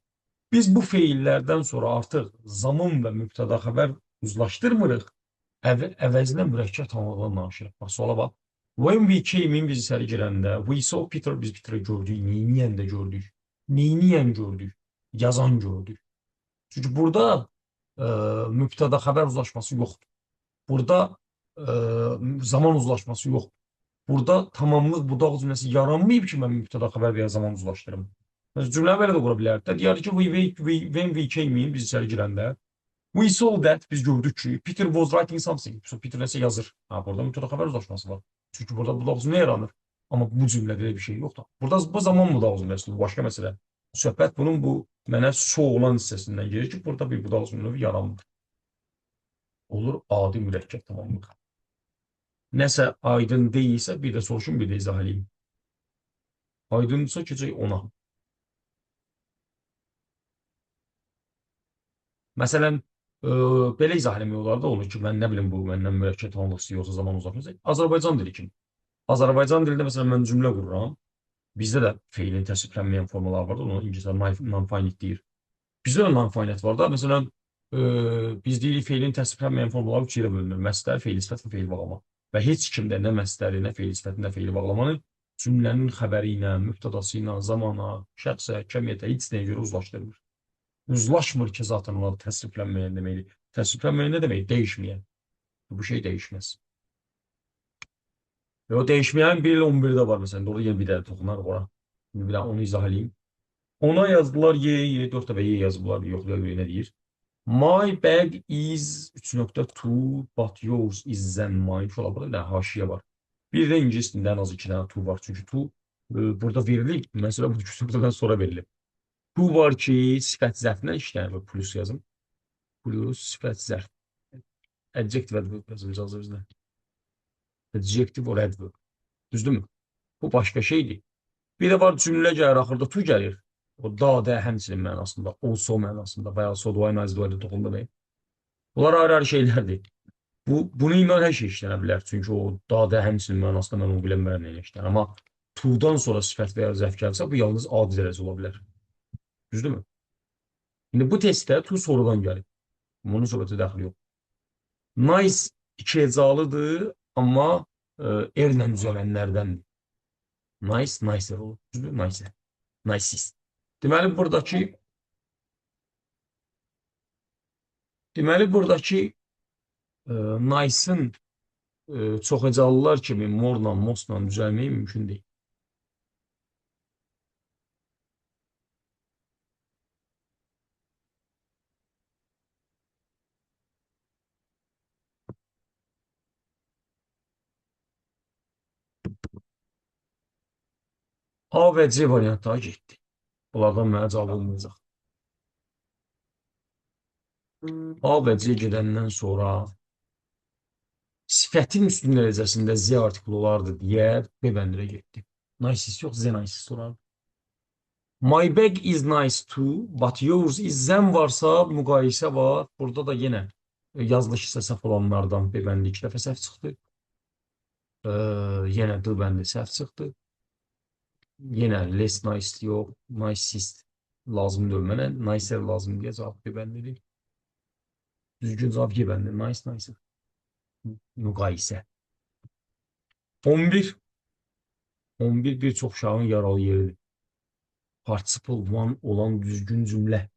Biz bu feillərdən sonra artıq zaman və mübtəda xəbər uzlaşdırmırıq. Əvəzinə mürəkkəb tamamlıqdan danışırıq. Bax, suala bax. When we came in, biz içəri girəndə, we saw Peter, biz Peter'ı gördük. Neyniyən də gördük. Neyniyən gördük. Yazan gördük. Çünki burada mübtəda xəbər uzlaşması yoxdur. Burada zaman uzlaşması yoxdur. Burada tamamlıq budaq cümləsi yaranmayıb ki, mən mübtəda xəbər və ya zaman uzlaşdırım. Məsələn, cümləni belə də qura bilərdik. Deyərdik ki, when we came in, biz içəri girəndə, we saw that, biz gördük ki, Peter was writing something. So, Peter nəsə yazır. Ha, burada mübtəda xəbər uzlaşması var. Çünki burada budaq cümlə yaranır. Amma bu cümlədə elə bir şey yoxdur. Burada bu zaman budaq cümləsidir. Bu başqa məsələ. Söhbət bunun bu mənə so olan hissəsindən gedir ki, burada bir budaq cümlə yaranmır. Olur adi mürəkkəb tamamlıq. Nəsə aydın deyilsə, bir də soruşun, bir də izah eləyim. Aydınsa keçək ona. Məsələn, belə izah eləmək olar da onu ki, mən nə bilim bu məndən mürəkkəb tamamlıq istəyir, yoxsa zaman uzatması. Azərbaycan dili kimi. Azərbaycan dilində məsələn mən cümlə qururam. Bizdə də feilin təsriflənməyən formalar var da, onu ingilislər non-finite deyir. Bizdə də non-finite var da. Məsələn, biz deyirik feilin təsriflənməyən formaları üç yerə bölünür. Məstər, feil sifət və feil bağlama. Və heç kimdə nə məstəri, nə feil sifəti, nə feili bağlamanı cümlənin xəbəri ilə, mübtədası ilə, zamana, şəxsə, kəmiyyətə, heç nəyə görə uzlaşdırmır. Uzlaşmır ki, zaten ona təsriflənməyən deməkdir. Təsriflənməyən nə demək? Dəyişməyən. Bu şey dəyişməz. Və o dəyişməyən 1 ilə 11-də var məsələn. Orada yenə bir dənə toxunarıq ora. Bir dənə onu izah eləyim. Ona yazdılar Y, Y, 4 dəfə Y yazıblar. Yox, nə deyir? My bag is 3.2, but yours is than mine. Şola burada nə haşiyə var. Bir də ingilis dilində ən az 2 dənə to var. Çünki to burada verilib. Məsələ bu kütüpdən sonra verilib. To var ki, sifət zərflə işlənir. Plus yazım. Plus sifət zərf. Adjective adverb yazım icazə bizdə. Adjective or adverb. Düzdürmü? Bu başqa şeydir. Bir də var cümlə gəlir, axırda to gəlir. O da, də həmçinin mənasında, also mənasında və ya so do I, nice do I toxundu bəy. Bunlar ayrı-ayrı şeylərdir. Bunu ilə hər şey işlənə bilər. Çünki o da, də həmçinin mənasında mən onu bilmərəm nə işlənər. Amma to'dan sonra sifət və ya zərf gəlsə, bu yalnız adi dərəcə ola bilər. Düzdürmü? İndi bu testdə to sonradan gəlib. Bunun söhbətə dəxli yox. Nice iki hecalıdır, amma erlə düzələnlərdəndir. Nice, nicer olur. Düzdür? Nicer. Nicest. Deməli buradakı nice-ın çox hecalılar kimi more-la, most-la düzəlməyi mümkün deyil. A və C variantları getdi. Bunlardan mənə cavab olmayacaq. A və C gedəndən sonra sifətin üstün dərəcəsində Z artikli olardı deyə B bəndinə getdi. Nice yox, Z nice olardı. My bag is nice too, but yours is than varsa müqayisə var. Burada da yenə yazılış hissə səhv olanlardan B bəndi 2 dəfə səhv çıxdı. Yenə D bəndi səhv çıxdı. Yenə less nice yox, nicest lazımdır mənə. Nicer lazım deyə cavab B bəndidir. Düzgün cavab G bəndi. Nice, nicer. Müqayisə. 11. 11 bir çox uşağın yaralı yeridir. Participle one olan düzgün cümlə.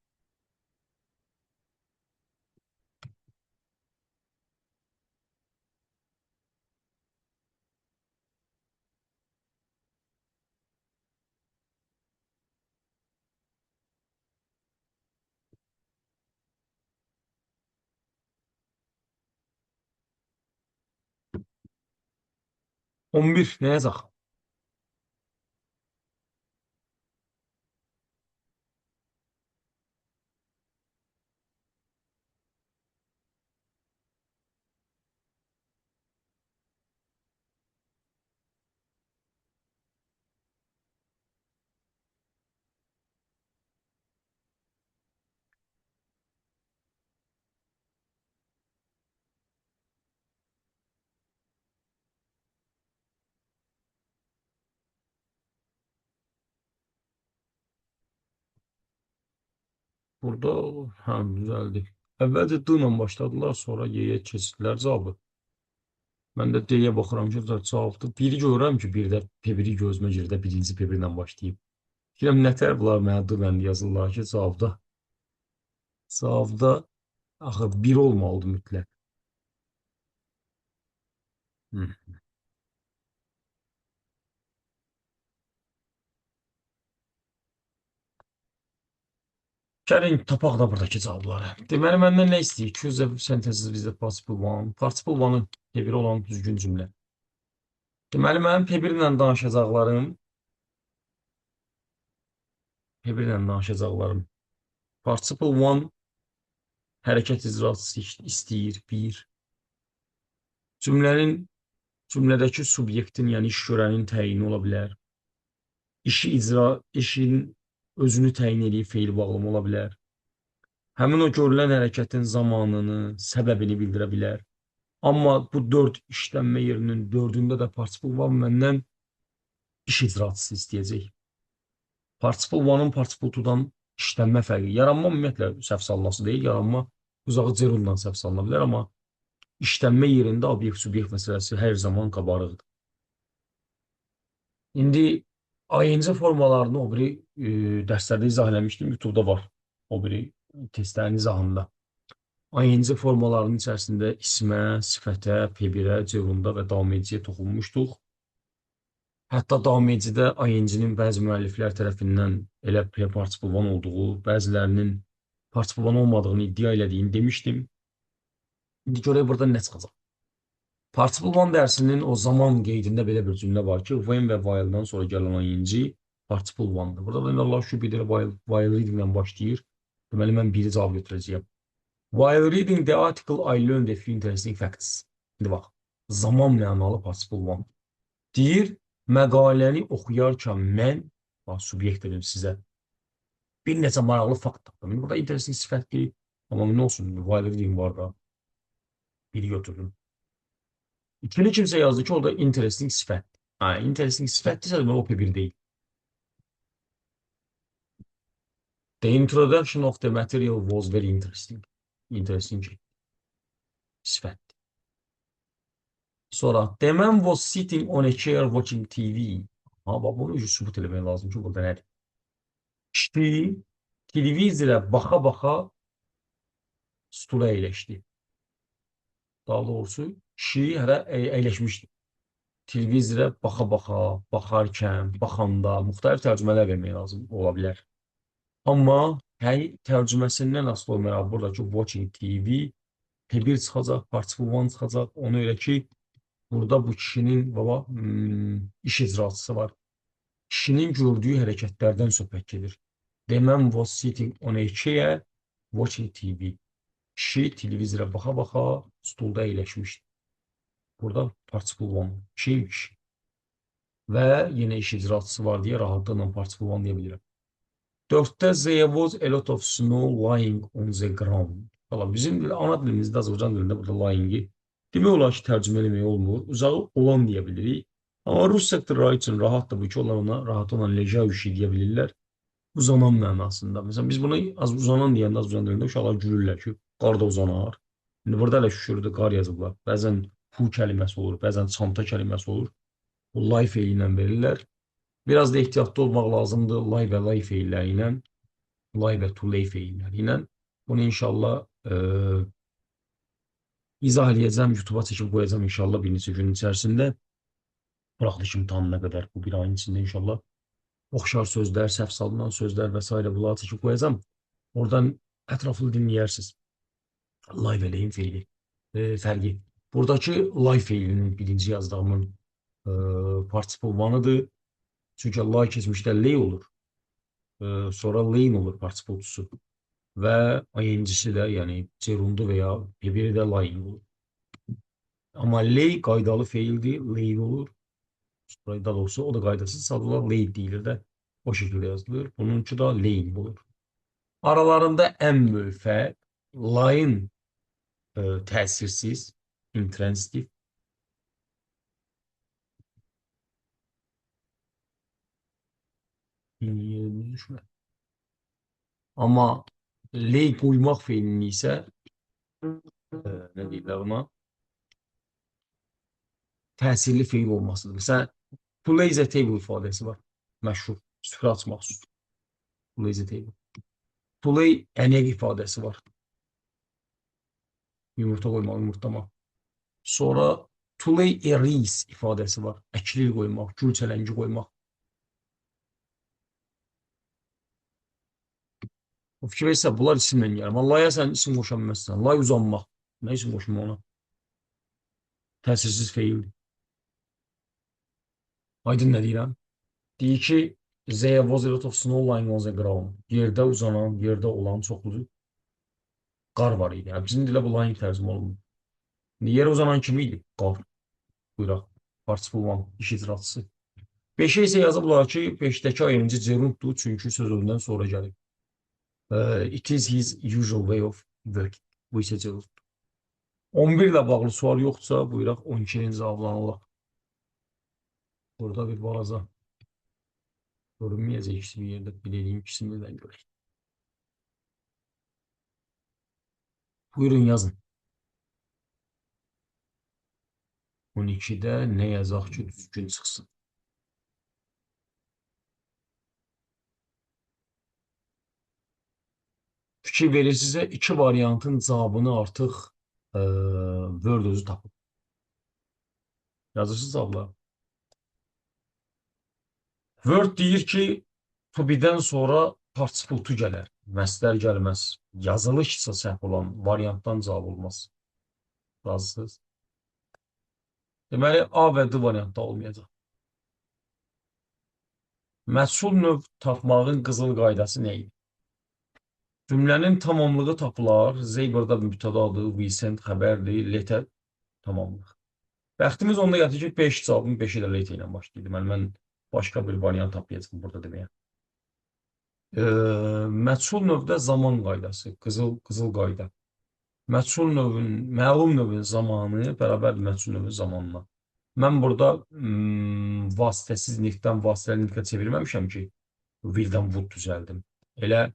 On bir nə yazaq? Burada hə, düzəldi. Əvvəlcə D ilə başladılar, sonra Y-yə keçdilər cavabı. Mən də D-yə baxıram ki, cavabdır. Biri görürəm ki, bir də P1-i gözümə girir də birinci P1 ilə başlayıb. Deyirəm, nətər bunlar mənə D bəndi yazırlar ki, cavabda. Cavabda axı 1 olmalıdır mütləq. Hı. Gəlin tapaq da buradakı cavabları. Deməli, məndən nə istəyir? Choose a sentences with the participle one. Participle one-ın P1 olan düzgün cümlə. Deməli, mənim P1 ilə danışacaqlarım P1 ilə danışacaqlarım. Participle one hərəkət icraçısı istəyir. 1. Cümlədəki subyektin, yəni iş görənin təyini ola bilər. İşi icra, işin özünü təyin eləyib feil bağlama ola bilər. Həmin o görülən hərəkətin zamanını, səbəbini bildirə bilər. Amma bu 4 işlənmə yerinin 4-ündə də participle one məndən iş icraçısı istəyəcək. Participle one-ın participle two-dan işlənmə fərqi. Yaranma ümumiyyətlə səhv salınması deyil, yaranma uzağı gerunddan səhv salına bilər, amma işlənmə yerində obyekt-subyekt məsələsi hər zaman qabarıqdır. İndi ING formalarını o biri dərslərdə izah eləmişdim. YouTube-da var o biri testlərin izahında. ING formalarının içərisində ismə, sifətə, P1-ə, gerunda və davam ediciyə toxunmuşduq. Hətta davam edicidə ING-nin bəzi müəlliflər tərəfindən elə pre-participle one olduğu, bəzilərinin participle one olmadığını iddia elədiyini demişdim. İndi görək burada nə çıxacaq. Participle one dərsinin o zaman qeydində belə bir cümlə var ki, when və while-dan sonra gələn ING participle one-dır. Burada da Allah şükür bir də while reading-lə başlayır. Deməli, mən biri cavab götürəcəyəm. While reading the article, I learned a few interesting facts. İndi bax, zaman mənalı participle one. Deyir, məqaləni oxuyarkən mən, bax, subyekt dedim sizə, bir neçə maraqlı fakt tapdım. İndi burada interesting sifətdir, amma nə olsun, while reading var da. Biri götürdüm. İkili kimsə yazdı ki, o da interesting sifətdir. Ha, interesting sifətdirsə, deməli, o P1 deyil. The introduction of the material was very interesting. Interesting sifətdir. Sonra, the man was sitting on a chair watching TV. Ha, bax, bunu sübut eləmək lazım ki, burada nədir? Kişi televizora baxa-baxa stula əyləşdi. Daha doğrusu, kişi hələ əyləşmişdi. Televizora baxa-baxa, baxarkən, baxanda müxtəlif tərcümələr vermək lazım ola bilər. Amma tərcüməsindən asılı olmayaraq buradakı watching TV P1 çıxacaq, participle one çıxacaq. Ona görə ki, burada bu kişinin baba iş icraçısı var. Kişinin gördüyü hərəkətlərdən söhbət gedir. The man was sitting on a chair watching TV. Kişi televizora baxa-baxa stulda əyləşmişdi. Burada participle one, kişiymiş. Və yenə iş icraçısı var deyə rahatlıqla participle one deyə bilirəm. 4-də there was a lot of snow lying on the ground. Valla bizim ana dilimizdə, Azərbaycan dilində burada lying'i demək olar ki, tərcümə eləmək olmur. Uzağı olan deyə bilirik. Amma rus sektorları üçün rahatdır bu ki, onlar ona rahat olan lejavüşi deyə bilirlər. Uzanan mənasında. Məsələn, biz bunu az uzanan deyəndə Azərbaycan dilində uşaqlar gülürlər ki, qar da uzanar. İndi burada hələ şükürdür, qar yazıblar. Bəzən pu kəlməsi olur, bəzən çanta kəlməsi olur. Bu lay feili ilə verirlər. Biraz da ehtiyatlı olmaq lazımdır lay və lay feilləri ilə, lay və to lay feilləri ilə. Bunu inşallah izah eləyəcəm, YouTube'a çəkib qoyacağam inşallah bir neçə günün içərisində. Buraxılış imtahanına qədər bu bir ayın içində inşallah oxşar sözlər, səhv salınan sözlər və s. bunları çəkib qoyacağam. Oradan ətraflı dinləyərsiniz. Lay və layin feili fərqi. Buradakı lay feilinin birinci yazdığımın participle one'ıdır. Çünki lay keçmişdə lay olur. Sonra layin olur participle two'su. Və ing-si də, yəni gerundu və ya P1-i də lying olur. Amma lay qaydalı feildir, laid olur. Sonra daha doğrusu o da qaydasız sadəcə lay deyilir də o şekilde yazılır. Bununki da laying olur. Aralarında ən böyük fərq layın təsirsiz, intransitiv. Düşmə. Amma lay qoymaq feilini isə nə deyirlər ona? Təsirli feil olmasıdır. Məsələn, to lay the table ifadəsi var. Məşhur. Süfrə açmaq üçün. To lay the table. To lay an egg ifadəsi var. Yumurta qoymaq, yumurtlamaq. Sonra to lay a wreath ifadəsi var. Əklil qoymaq, gül çələngi qoymaq. O fikir verirsə, bunlar isimlə gəlir. Amma laya sən isim qoşa bilməzsən. Lay uzanmaq. Nə isim qoşma ona? Təsirsiz feildir. Aydın nə deyirəm? Deyir ki, there was a lot of snow lying on the ground. Yerdə uzanan, yerdə olan çoxlu qar var idi. Yəni, bizim dilə bu lying tərcümə olunur. İndi yerə uzanan kim idi? Qar. Buyuraq. Participle one, iş icraçısı. 5-ə isə yazıblar ki, 5-dəki ing gerunddur, çünki söz özündən sonra gəlib. It is his usual way of working. Bu isə gerunddur. 11 ilə bağlı sual yoxdursa, buyuraq 12-ni cavablanırlar. Burada bir balaca görünməyəcək ikisi bir yerdə. Bir eləyim ikisini birdən görək. Buyurun yazın. 12-də nə yazaq ki, düzgün çıxsın? Fikir verirsinizsə, iki variantın cavabını artıq Word özü tapıb. Yazırsınız cavabları. Word deyir ki, to be-dən sonra participle to gələr. Məslər gəlməz. Yazılışsa səhv olan variantdan cavab olmaz. Razısınız? Deməli, A və D variantda olmayacaq. Məchul növ tapmağın qızıl qaydası nə idi? Cümlənin tamamlığı tapılar. Z burada mübtədadır, we send xəbərdir, letə tamamlıq. Bəxtimiz onda gətirir ki, 5 cavabın 5-i də letə ilə başlayır. Deməli, mən başqa bir variant tapmayacağım burada deməyə. Məchul növdə zaman qaydası, qızıl qayda. Məchul növün, məlum növün zamanı bərabərdir məchul növün zamanına. Mən burada vasitəsiz nitqdən vasitəli nitqə çevirməmişəm ki, will-dən would düzəldim. Elə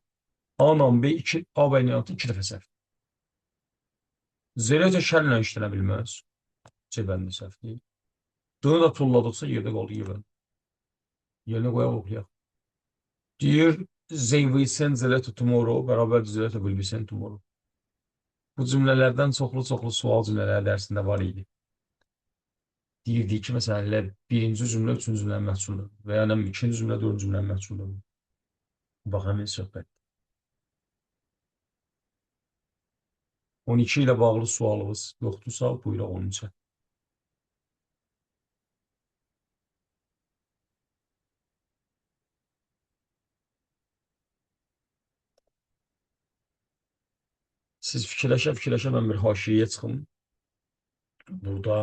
A ilə B, 2, A variantı 2 dəfə səhv. Zerətə şərlə işlənə bilməz. C bəndi səhvdir. D-ni də tulladıqsa yerdə qaldı Y bəndi. Yerinə qoyaq oxuyaq. Deyir, they will send the letter tomorrow, bərabərdir the letter will be sent tomorrow. Bu cümlələrdən çoxlu-çoxlu sual cümlələri dərsində var idi. Deyirdi ki, məsələn, elə birinci cümlə üçüncü cümlənin məhsuludur və ya ikinci cümlə dördüncü cümlənin məhsuludur. Bax, həmin söhbət. 12 ilə bağlı sualımız yoxdursa, buyuraq 13-ə. Siz fikirləşə-fikirləşə mən bir haşiyəyə çıxım. Burada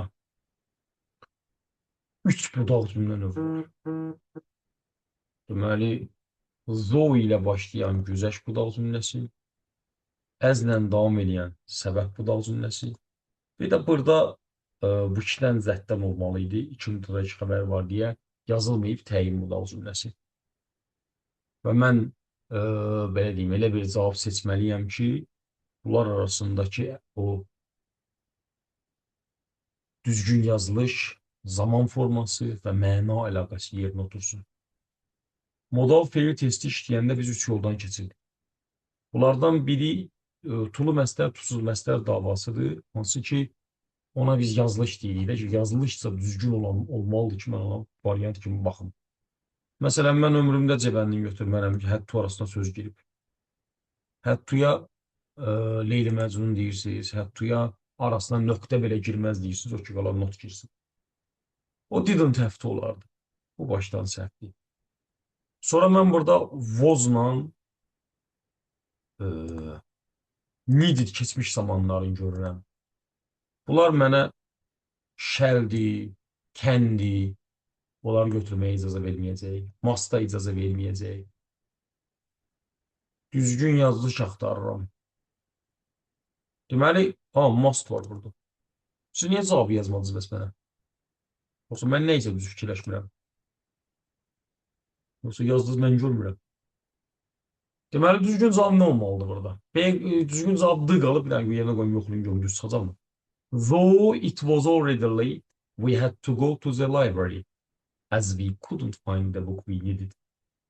3 budaq cümlə növü var. Deməli, though ilə başlayan güzəşt budaq cümləsi, əzlə davam edən səbəb budaq cümləsi. Bir də burada bu ikidən zətdən olmalı idi. 2 mübtəda 2 xəbər var deyə yazılmayıb təyin budaq cümləsi. Və mən belə deyim, elə bir cavab seçməliyəm ki, bunlar arasındakı o düzgün yazılış, zaman forması və məna əlaqəsi yerinə otursun. Modal feil testi işləyəndə biz 3 yoldan keçirdik. Bunlardan biri tulu məstər, tusuz məstər davasıdır. Hansı ki, ona biz yazılış deyirik də ki, yazılışsa düzgün olmalıdır ki, mən ona variant kimi baxım. Məsələn, mən ömrümdə C bəndini götürmərəm ki, həttu arasına söz girib. Həttuya Leyli Məcnun deyirsiniz, həttuya arasına nöqtə belə girməz deyirsiniz, o ki, qala not girsin. O didn't have to olardı. Bu başdan səhvdir. Sonra mən burada was-la needed keçmiş zamanlarını görürəm. Bunlar mənə shall-dir, can-dir, onları götürməyə icazə verməyəcək. Must-a icazə verməyəcək. Düzgün yazılış axtarıram. Deməli, must var burada. Siz niyə cavabı yazmadınız bəs mənə? Yoxsa mən nə isə düz fikirləşmirəm. Yoxsa yazdınız, mən görmürəm. Deməli, düzgün cavab nə olmalıdır burada? B, düzgün cavab D qalıb, bir dəqiqə yerinə qoyum, yoxlayım, görüm, düz çıxacaqmı? Though it was already late, we had to go to the library as we couldn't find the book we needed.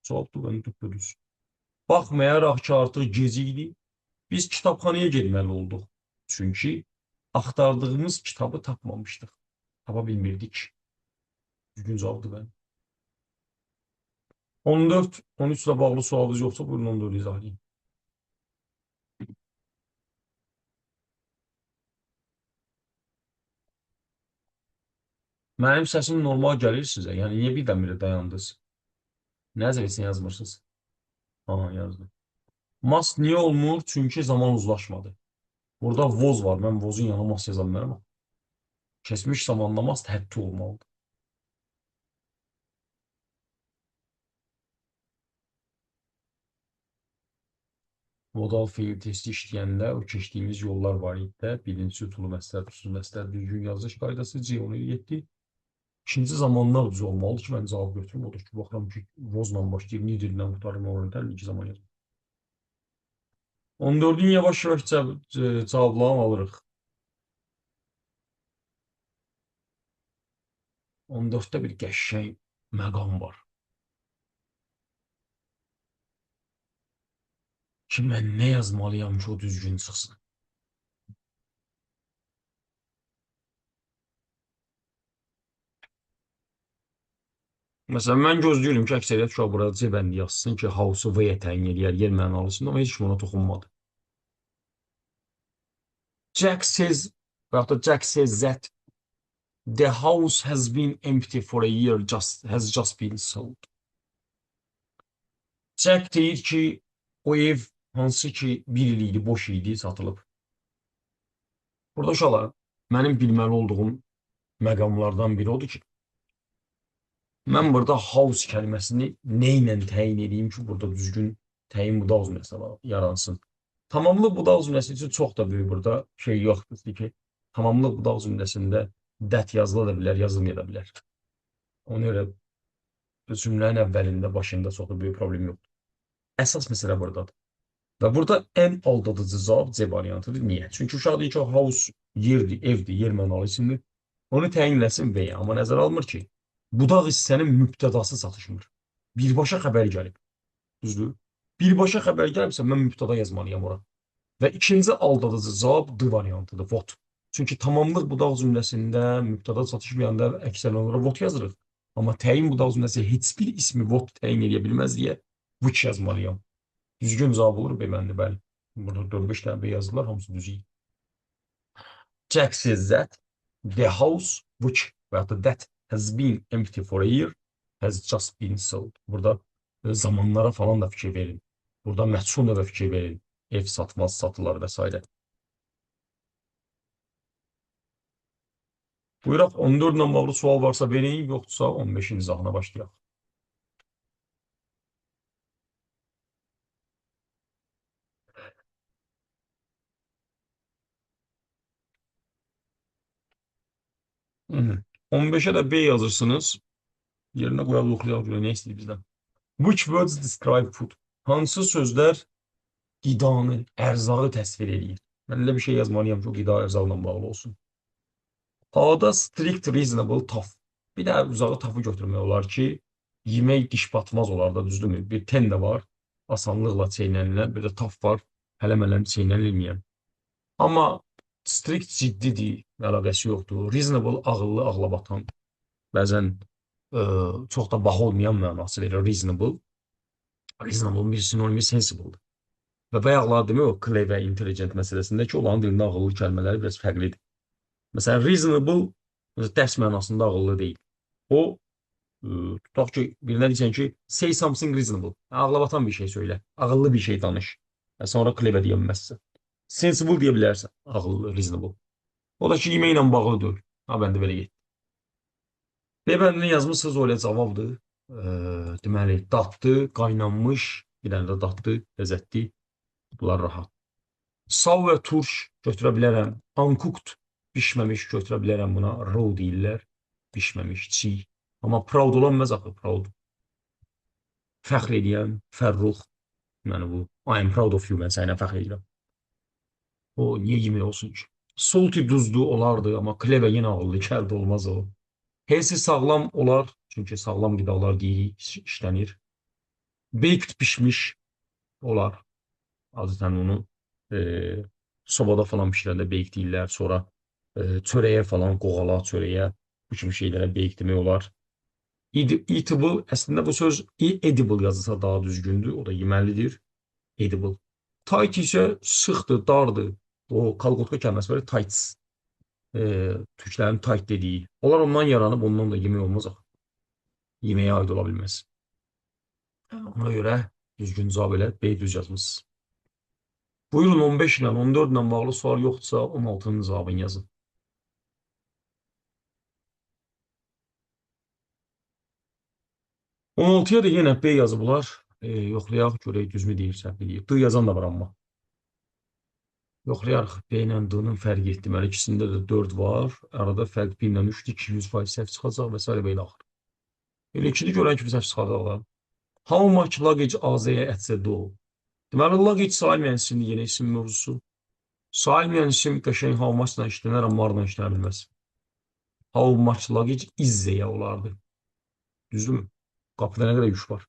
Cavab da bəndi düz. Baxmayaraq ki, artıq gec idi, biz kitabxanaya getməli olduq. Çünki axtardığımız kitabı tapmamışdıq. Tapa bilmirdik. Düzgün cavabdır bəli. 14, 13 ilə bağlı sualınız yoxsa buyurun 14-ü izah edeyim. Mənim səsim normal gəlir sizə. Yəni niyə birdən-birə dayandınız? Nəsə heç nə yazmırsınız. Aha, yazdım. Must niyə olmur? Çünki zaman uzlaşmadı. Burada was var. Mən was-un yanına must yaza bilmərəm. Keçmiş zamanda must had to olmalıdır. Modal feil testi işləyəndə o keçdiyimiz yollar var idi də. Birincisi tulu məstər, tuzsuz məstər, düzgün yazılış qaydası C17. İkinci zamanlar düz olmalıdır ki, mən cavab götürüm. Odur ki, baxıram ki, was-la başlayır, needed-lə qurtarır, orada iki zaman yazım. 14-ün yavaş-yavaş cavablarını alırıq. 14-də bir qəşəng məqam var. Ki, mən nə yazmalıyam ki, o düzgün çıxsın. Məsələn, mən gözləyirəm ki, əksəriyyət uşaq burada C bəndi yazsın ki, house-u V-yə təyin eləyər yer mənalısında, amma heç kim ona toxunmadı. Jack says, və yaxud da Jack says that the house has been empty for a year, has just been sold. Jack deyir ki, o ev hansı ki bir il idi, boş idi, satılıb. Burada uşaqlar, mənim bilməli olduğum məqamlardan biri odur ki, mən burada house kəlməsini nə ilə təyin edeyim ki, burada düzgün təyin budaq cümləsi yaransın. Tamamlıq budaq cümləsi üçün çox da böyük burada şey yoxdur ki, tamamlıq budaq cümləsində that yazıla da bilər, yazılmaya da bilər. Ona görə cümlənin əvvəlində, başında çox da böyük problem yoxdur. Əsas məsələ buradadır. Və burada ən aldadıcı cavab C variantıdır. Niyə? Çünki uşaq deyir ki, house yerdir, evdir, yer mənalı isimdir. Onu təyin eləsin V, amma nəzərə almır ki, budaq hissənin mübtədası çatışmır. Birbaşa xəbər gəlib. Düzdür? Birbaşa xəbər gəlibsə, mən mübtəda yazmalıyam ora. Və ikinci aldadıcı cavab D variantıdır, what. Çünki tamamlıq budaq cümləsində mübtəda çatışmayanda əksər olaraq what yazırıq. Amma təyin budaq cümləsi heç bir ismi what təyin edə bilməz deyə which yazmalıyam. Düzgün cavab olur B bəndi, bəli. Burada 4-5 dənə B yazdılar, hamısı düz idi. Jack says that the house which və ya da that has been empty for a year has just been sold. Burada zamanlara falan da fikir verin. Burada məhsul da fikir verin. Ev satmaz, satılar və s. Buyuraq, 14 ilə bağlı sual varsa verin, yoxdursa 15-in izahına başlayaq. Hı -hı. 15'e de B yazırsınız. Yerine qoyaq, yoxlayaq görə nə istəyir bizdən. Which words describe food? Hansı sözlər qidanı, ərzağı təsvir eləyir? Mən elə bir şey yazmalıyam ki, o qida ərzaqla bağlı olsun. A-da strict, reasonable, tough. Bir də uzağı tough'ı götürmək olar ki, yemək diş batmaz olar da, düzdürmü? Bir ten də var, asanlıqla çeynənilən, bir də tough var, hələm-hələm çeynənilməyən. Amma strict ciddidir, əlaqəsi yoxdur. Reasonable, ağıllı, ağla batan. Bəzən çox da baha olmayan mənası verir reasonable. Reasonable bir sinonimi sensible'dır. Və bayaqlar demək o clever, intelligent məsələsində ki, onların dilində ağıllı kəlmələri biraz fərqlidir. Məsələn, reasonable dərs mənasında ağıllı deyil. O, tutaq ki, birinə deyirsən ki, say something reasonable. Ağla batan bir şey söylə, ağıllı bir şey danış. Və sonra clever deyə bilməzsən. Sensible deyə bilərsən, ağıllı, reasonable. O da ki, yeməklə bağlı deyil. Ha, bəndə belə getdi. B bəndini yazmışsınız, o elə cavabdır. Deməli, dadlı, qaynanmış, bir dənə də dadlı, ləzzətli. Bunlar rahat. Sour və turş götürə bilərəm. Uncooked, bişməmiş götürə bilərəm buna. Raw deyirlər. Bişməmiş, çiğ. Amma proud olanmaz axı, proud. Fəxr eləyən, fərrux. Yəni bu, I am proud of you, mən səninlə fəxr edirəm. O, niyə yemək olsun ki? Salty duzlu olardı, amma clever yenə ağıllı gəldi, olmaz o. Healthy sağlam olar, çünki sağlam qidalar deyirik, işlənir. Baked pişmiş olar. Adətən onu sobada falan pişirəndə bake deyirlər. Sonra çörəyə falan, qoğala, çörəyə, bu kimi şeylərə bake demək olar. Eatable, əslində bu söz edible yazılsa daha düzgündür. O da yeməlidir. Edible. Tight isə sıxdır, dardır. O kalqotka kəlməsi var, tights. Türklərin tight dediyi. Onlar ondan yaranıb, ondan da yemək olmaz axı. Yeməyə aid ola bilməz. Ona görə düzgün cavab elə B düz yazmışsınız. Buyurun 15 ilə 14 ilə bağlı sual yoxdursa 16-nın cavabını yazın. 16-ya da yenə B yazıblar. Yoxlayaq, görək düzmü deyir, səhv deyir. D yazan da var amma. Yoxlayarıq. B ilə D-nın fərqi deməli, ikisində də 4 var. Arada fərq 1 ilə 3-dür, 200% səhv çıxacaq və s. və ilə axır. Elə ikini görən kimi səhv çıxacaqlar. How much luggage AZ-yə at the door? Deməli, luggage sayılmayan isimdir, yenə isim mövzusu. Sayılmayan isim qəşəng how much-la işlənər, amma are-la işlənə bilməz. How much luggage is deyə olardı. Düzdürmü? Qapıda nə qədər yük var?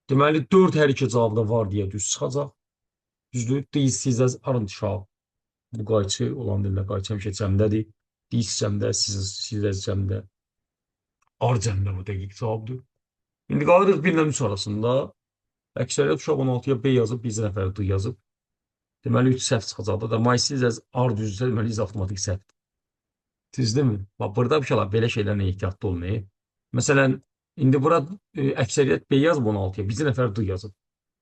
Deməli, 4 hər iki cavabda var deyə düz çıxacaq. Düzdür? These scissors aren't sharp. Bu qayçı olan dildə qayçı həmişə cəmdədir. These cəmdə, scissors cəmdə. R cəmdə bu dəqiq cavabdır. İndi qalırıq 1 ilə 3 arasında. Əksəriyyət uşaq 16-ya B yazıb, bir nəfər D yazıb. Deməli, 3 səhv çıxacaq da. My sisters R düzdürsə, deməli, is avtomatik səhvdir. Düzdürmü? Bax, burada uşaqlar belə şeylərlə ehtiyatlı olmayı. Məsələn, indi bura əksəriyyət B yazıb 16-ya, bir nəfər D yazıb.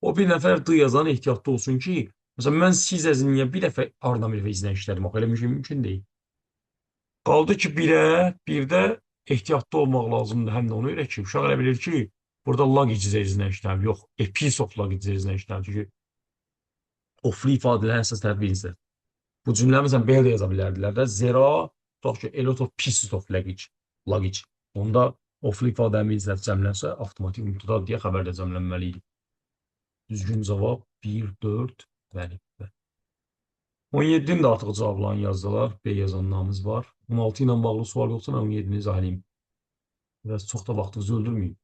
O bir nəfər D yazan ehtiyatlı olsun ki, məsələn, mən siz niyə bir dəfə R-dan bir dəfə izlə işlədim? Axı, elə bir şey mümkün deyil. Qaldı ki, 1-ə, 1-də ehtiyatlı olmaq lazımdır. Həm də ona görə ki, uşaq elə bilir ki, burada luggage izlə işləm. Yox, a piece of luggage izlə işləm. Çünki oflu ifadələrin əsas tərəfi birincisi. Bu cümləni məsələn belə də yaza bilərdilər də. Zero, tutaq ki, a lot of pieces of luggage. Luggage. Onda oflu ifadənin birinci tərəf cəmlənsə, avtomatik mübtəda deyə xəbər də cəmlənməli idi. Düzgün cavab 1, 4, bəli. 17-nin də artıq cavablarını yazdılar. B yazanlarımız var. 16 ilə bağlı sual yoxsa mən 17-ni izah edeyim. Biraz çox da vaxtınızı öldürməyim.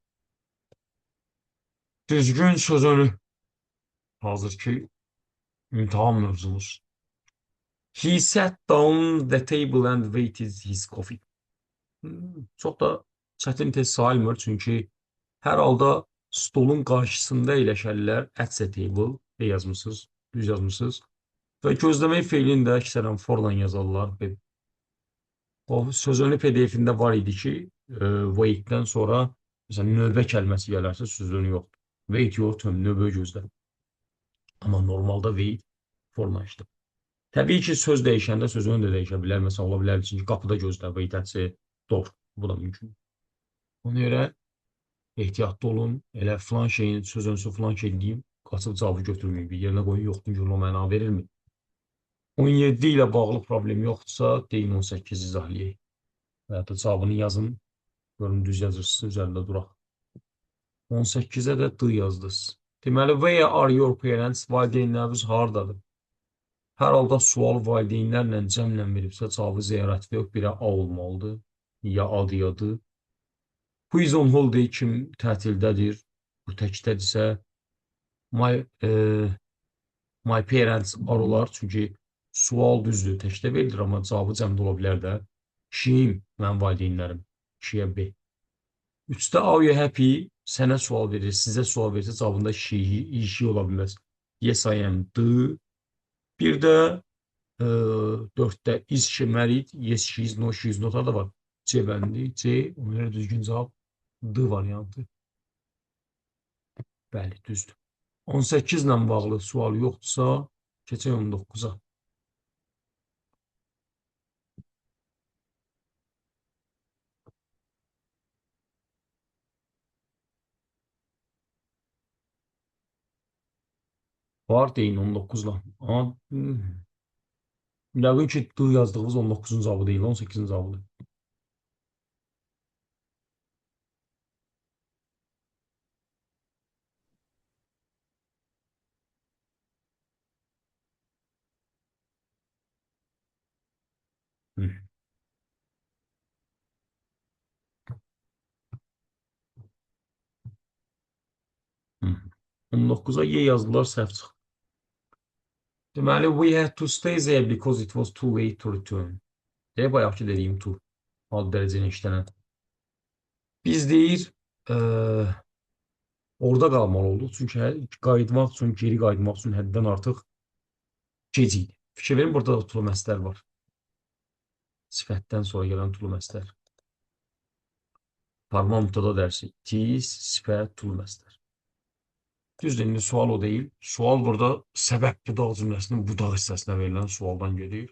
Düzgün sözünü hazır ki imtahan mövzumuz. He sat down the table and waited his coffee. Çox da çətin test sayılmır, çünki hər halda stolun qarşısında əyləşərlər at the table B yazmısınız, düz yazmısınız. Və gözləmək feilini də əksərən forla yazarlar. O sözünü PDF-ində var idi ki, wait-dən sonra məsələn növbə kəlməsi gələrsə sözünü yoxdur. Wait your turn, növbə gözlə. Amma normalda wait forla işləyir. Təbii ki, söz dəyişəndə sözünü də dəyişə bilər. Məsələn, ola bilər ki, qapıda gözlə, wait at the door. Bu da mümkün. Ona görə ehtiyatlı olun. Elə filan şeyin sözünsü filan şey deyim, qaçıb cavabı götürməyin. Bir yerinə qoyun, yoxdur ki, o məna verirmi? 17 ilə bağlı problem yoxdursa, deyin 18 izahlayək. Və ya da cavabını yazın. Görün düz yazırsınız, üzərində duraq. 18-ə də D yazdınız. Deməli, where are your parents? Valideynləriniz hardadır? Hər halda sual valideynlərlə cəmlə veribsə, cavabı ziyarət yox, birə A olmalıdır. Ya A ya D. Who is on holiday? Kim tətildədir? Bu təkdədirsə, my parents are olar. Çünki sual düzdür, təkdə verilir, amma cavabı cəmdə ola bilər də. Kim? Mənim valideynlərim. 2-yə B. 3-də are you happy? Sənə sual verir, sizə sual verirsə cavabında she, she ola bilməz. Yes, I am. D. Bir də 4-də is she married? Yes, she is. No, she is not. Da var. C bəndi. C. Ona görə düzgün cavab D variantı. Bəli, düzdür. 18 ilə bağlı sual yoxdursa, keçək 19-a. Var deyin 19-la. Amma yəqin ki, D yazdığımız 19-un cavabı deyil, 18-in cavabıdır. Hı. Hı. 19-a Y yazdılar, səhv çıxdı. Deməli, we had to stay there because it was too late to return. Deyə bayaqki dediyim to. Ad dərəcə ilə işlənən. Biz deyir, orada qalmalı olduq. Çünki qayıtmaq üçün, geri qayıtmaq üçün həddən artıq gec idi. Fikir verin, burada da tulu məslər var. Sifətdən sonra gələn tulu məslər. Parma mübtəda dərsi. Tis, sifət, tulu məslər. Düzdür, indi sual o deyil. Sual burada səbəb budaq cümləsinin budaq hissəsinə verilən sualdan gedir.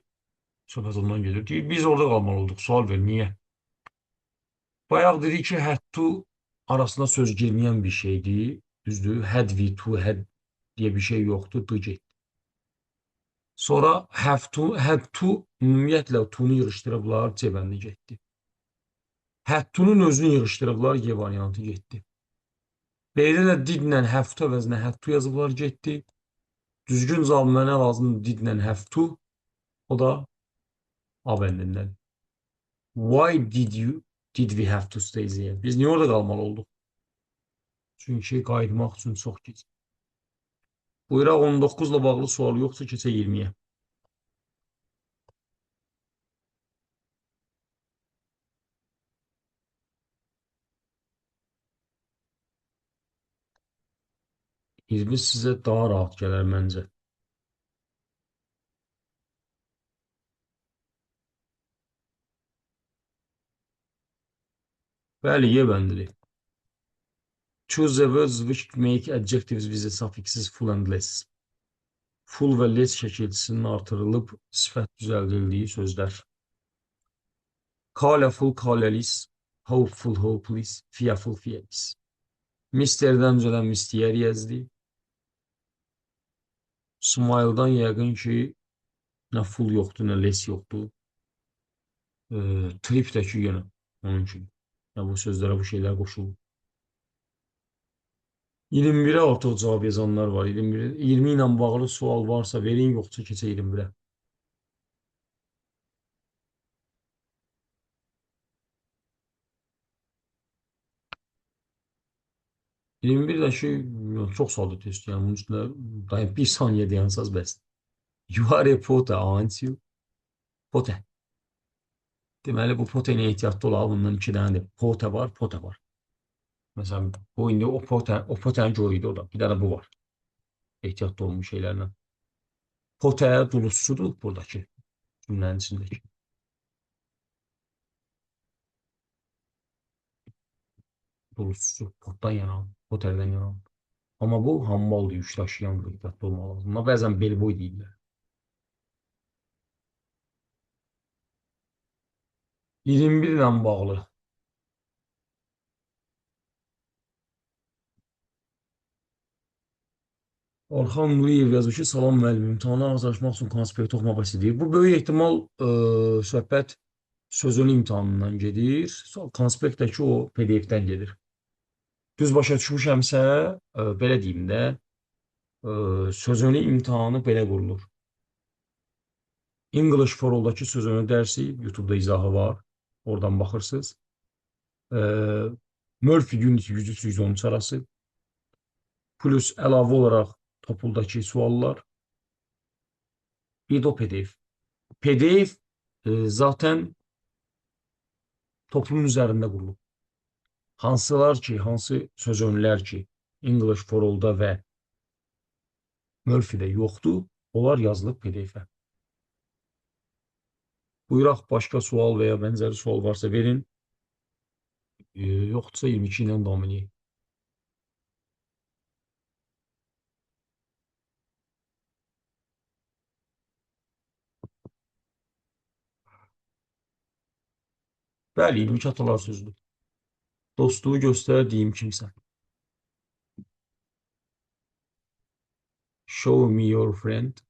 Söhbət ondan gedir. Deyir, biz orada qalmalı olduq. Sual ver, niyə? Bayaq dedik ki, had to arasında söz girməyən bir şeydir. Düzdür? Had we to, had deyə bir şey yoxdur. D getdi. Sonra have to, had to ümumiyyətlə to-nu yığışdırıblar, C bəndi getdi. Had to-nun özünü yığışdırıblar, G variantı getdi. B-də də did-lə have to əvəzinə had to yazıblar, getdi. Düzgün cavab mənə lazımdır did-lə have to. O da A bəndindən. Why did we have to stay there? Biz niyə orada qalmalı olduq? Çünki qayıtmaq üçün çox gec. Buyuraq 19 ilə bağlı sual yoxsa keçək 20-yə. 20 sizə daha rahat gələr məncə. Bəli, Y bəndidir. Choose the words which make adjectives with the suffixes full and less. Full və less şəkilçisinin artırılıb sifət düzəldildiyi sözlər. Colorful, colorless, hopeful, hopeless, fearful, fearless. Misterdən düzələn mysterious-dir. Smile-dan yəqin ki, nə full yoxdur, nə less yoxdur. Trip-dəki yenə onun kimi. Yəni, bu sözlərə bu şeylər qoşulur. 21-ə artıq cavab yazanlar var. 21, 20 ilə bağlı sual varsa verin, yoxsa keçək 21-ə. 21 də ki, çox sadə test. Yəni, bunun üstünə dayan, bir saniyə dayansaz bəs. You are a potter, aren't you? Potter. Deməli, bu potter ilə ehtiyatlı olaq. Bundan iki dənədir. Potter var, potter var. Məsələn, bu indi o potter, o potterin gor idi o da. Bir dənə bu var. Ehtiyatlı olmuş şeylərlə. Potter duluzçudur buradakı cümlənin içindəki. Duluzçu, potdan yana, potterdən yana. Amma bu hambaldır, yük daşıyandır, ehtiyatlı olmaq lazım. Buna bəzən belboy deyirlər. 21 ilə bağlı. Orxan Nuriyev yazmış ki, salam müəllim, imtahana hazırlaşmaq üçün konspekt oxumaq bəs edir. Bu böyük ehtimal söhbət sözlü imtahanından gedir. Konspektdəki o PDF-dən gedir. Düz başa düşmüşəmsə, belə deyim də, sözlü imtahanı belə qurulur. English for All-dakı sözlü dərsi YouTube-da izahı var. Oradan baxırsınız. Murphy Unit 103-113 arası. Plus əlavə olaraq topuldakı suallar. Bir də o PDF. PDF zaten toplumun üzərində qurulub. Hansılar ki, hansı sözönlər ki, English for All-da və Murphy-də yoxdur, onlar yazılıb PDF-ə. Buyuraq, başqa sual və ya bənzəri sual varsa verin. Yoxdursa 22 ilə davam edək. Bəli, 22 atalar sözüdür. Dostluğu göstər, deyim kimsən. Show me your friend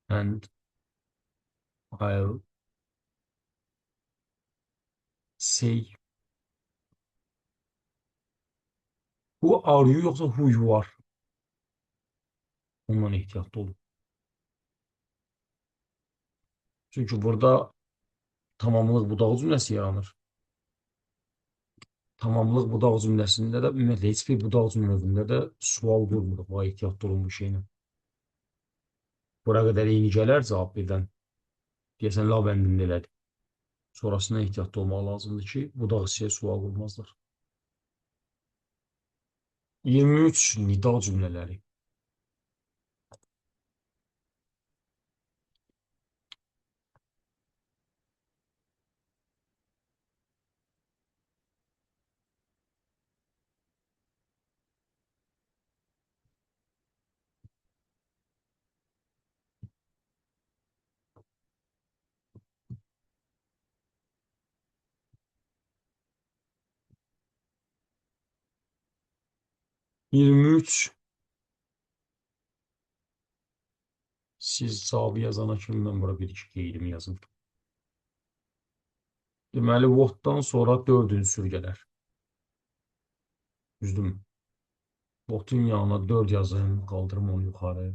and I'll say who are you yoxsa who you are. Ondan ehtiyatlı olun. Çünki burada tamamlıq budaq cümləsi yaranır. Tamamlıq budaq cümləsində də ümumiyyətlə heç bir budaq cümləsində də sual qurmuruq. Bax, ehtiyatlı olun bu şeylə. Bura qədər eyni gələr cavab birdən. Deyəsən, la bəndində elədir. Sonrasında ehtiyatlı olmaq lazımdır ki, budaq hissəyə sual qurmazlar. 23 nida cümlələri. 23 siz cavabı yazana kimi mən bura 1-2 qeydimi yazım. Deməli, what-dan sonra 4 ünsür gələr. Düzdürmü? What-un yanına 4 yazın, qaldırım onu yuxarı.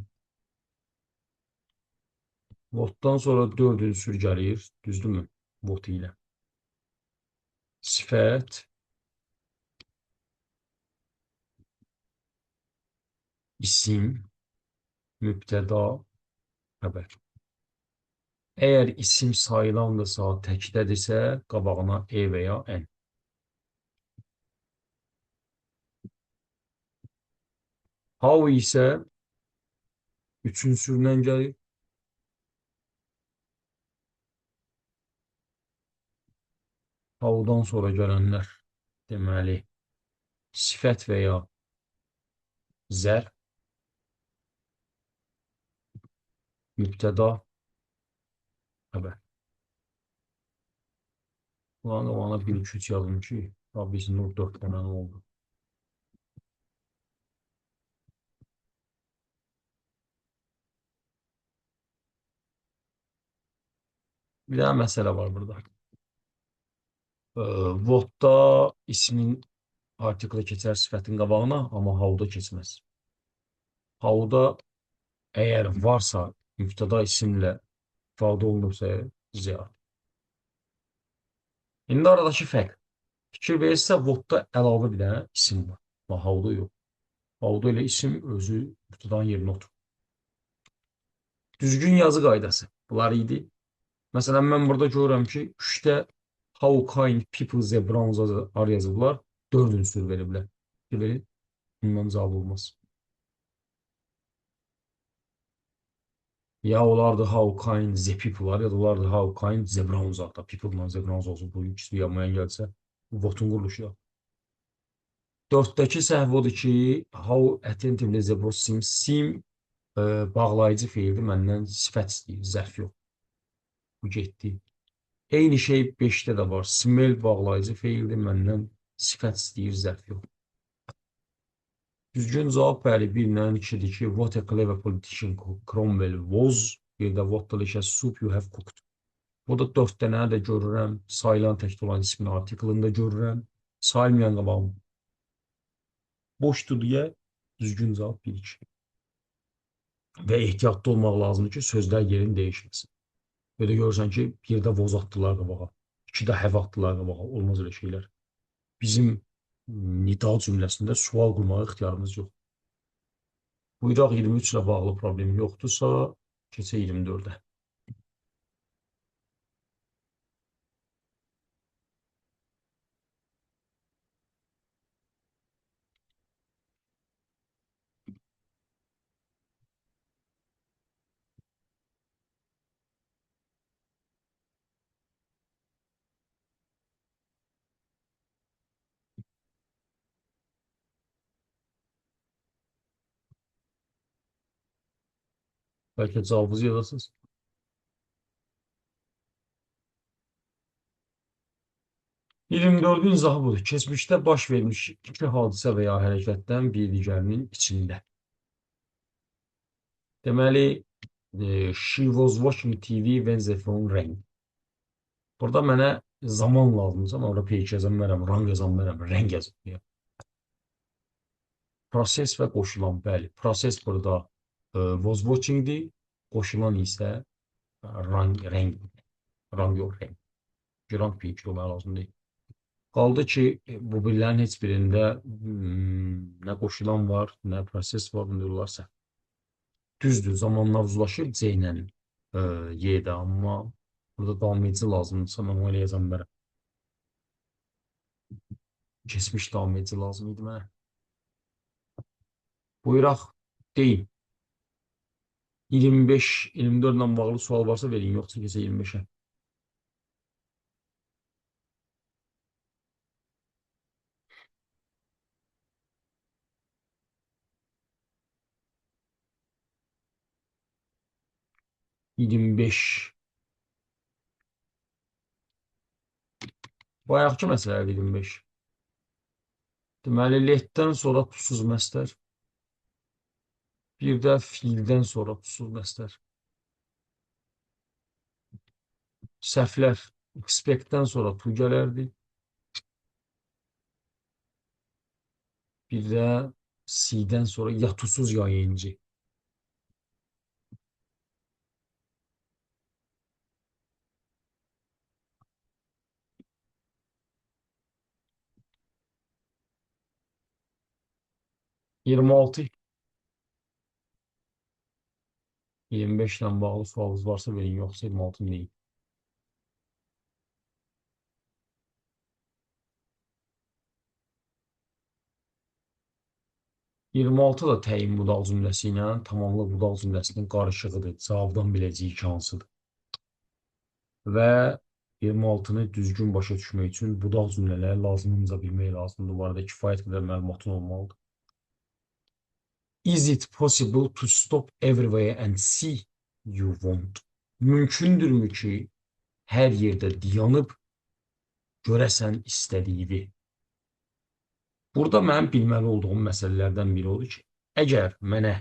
What-dan sonra 4 ünsür gəlir, düzdürmü? What ilə. Sifət, isim, mübtəda, xəbər. Əgər isim sayılandırsa, təkdədirsə, qabağına e və ya n. How isə 3 ünsürdən gəlir. How'dan sonra gələnlər, deməli, sifət və ya zərf, mübtəda, xəbər. Ulan ona 1, 2, 3 yazdım ki, bilsin, o 4 dənə nə oldu. Bir dənə məsələ var burada. What-da ismin artiklı keçər sifətin qabağına, amma how-da keçməz. How-da əgər varsa mübtəda isimlə ifadə olunubsa ziyarət. İndi aradakı fərq. Fikir verirsə, what-da əlavə bir dənə isim var. Amma how-da yox. How-da elə isim özü mübtədanın yerinə oturur. Düzgün yazı qaydası. Bunlar idi. Məsələn, mən burada görürəm ki, 3-də how kind people the browns are yazıblar. 4 ünsür veriblər. Verin, bundan cavab olmaz. Ya olardı how kind the people var, ya da olardı how kind the browns are. People-la the browns olsun. Bu ikisi yanmayan gəlsə, bu botun quruluşu da. 4-dəki səhv odur ki, how attentively the boss seems. Seem bağlayıcı feildir, məndən sifət istəyir, zərf yox. Bu getdi. Eyni şey 5-də də var. Smell bağlayıcı feildir, məndən sifət istəyir, zərf yox. Düzgün cavab bəli 1 ilə 2-dir ki, what a clever politician Cromwell was. Bir də what delicious soup you have cooked. Burada 4 dənə də görürəm. Sayılan təkdə olan ismin artiklını da görürəm. Sayılmayan qabağım boşdur deyə düzgün cavab 1-2. Və ehtiyatlı olmaq lazımdır ki, sözlər yerini dəyişməsin. Belə görürsən ki, bir də voz atdılar qabağa, iki də have atdılar qabağa. Olmaz elə şeylər. Bizim nida cümləsində sual qurmağa ixtiyarımız yox. Buyuraq 23 ilə bağlı problem yoxdursa, keçək 24-ə. Bəlkə cavabınızı yazasınız. 24-ün izahı budur. Keçmişdə baş vermiş iki hadisə və ya hərəkətdən bir digərinin içində. Deməli, she was watching TV when the phone rang. Burada mənə zaman lazımdırsa, mən orada peyk yazan bilmərəm, rang yazan bilmərəm, rəng yazan. Proses və qoşulan, bəli. Proses burada was watching'dir. Qoşulan isə rang, rəng. Rang yox, rəng. Rang peyk olmaq lazım deyil. Qaldı ki, bu birlərin heç birində nə qoşulan var, nə proses var, bunu olarsa. Düzdür, zamanlar uzlaşır C ilə Y-də, amma burada davam edici lazımdırsa, mən onu elə yazan bilmərəm. Keçmiş davam edici lazım idi mənə. Buyuraq, deyin. 25, 24 ilə bağlı sual varsa verin, yoxsa keçək 25-ə. ...25. Bayaqki məsələ 25. Deməli, letdən sonra tusuz məstər. Bir də fiildən sonra tusuz məstər. Səhvlər expect-dən sonra to gələrdi. Bir də C-dən sonra ya tusuz ya ing. 26. 25 ilə bağlı sualınız varsa verin, yoxsa 26 deyin. 26 da təyin budaq cümləsi ilə tamamlıq budaq cümləsinin qarışığıdır. Cavabdan biləcəyik ki, hansıdır. Və 26-nı düzgün başa düşmək üçün budaq cümlələri lazımınca bilmək lazımdır. Bu arada kifayət qədər məlumatın olmalıdır. Is it possible to stop everywhere and see you want? Mümkündürmü ki, hər yerdə dayanıb görəsən istədiyi? Burada mənim bilməli olduğum məsələlərdən biri odur ki, əgər mənə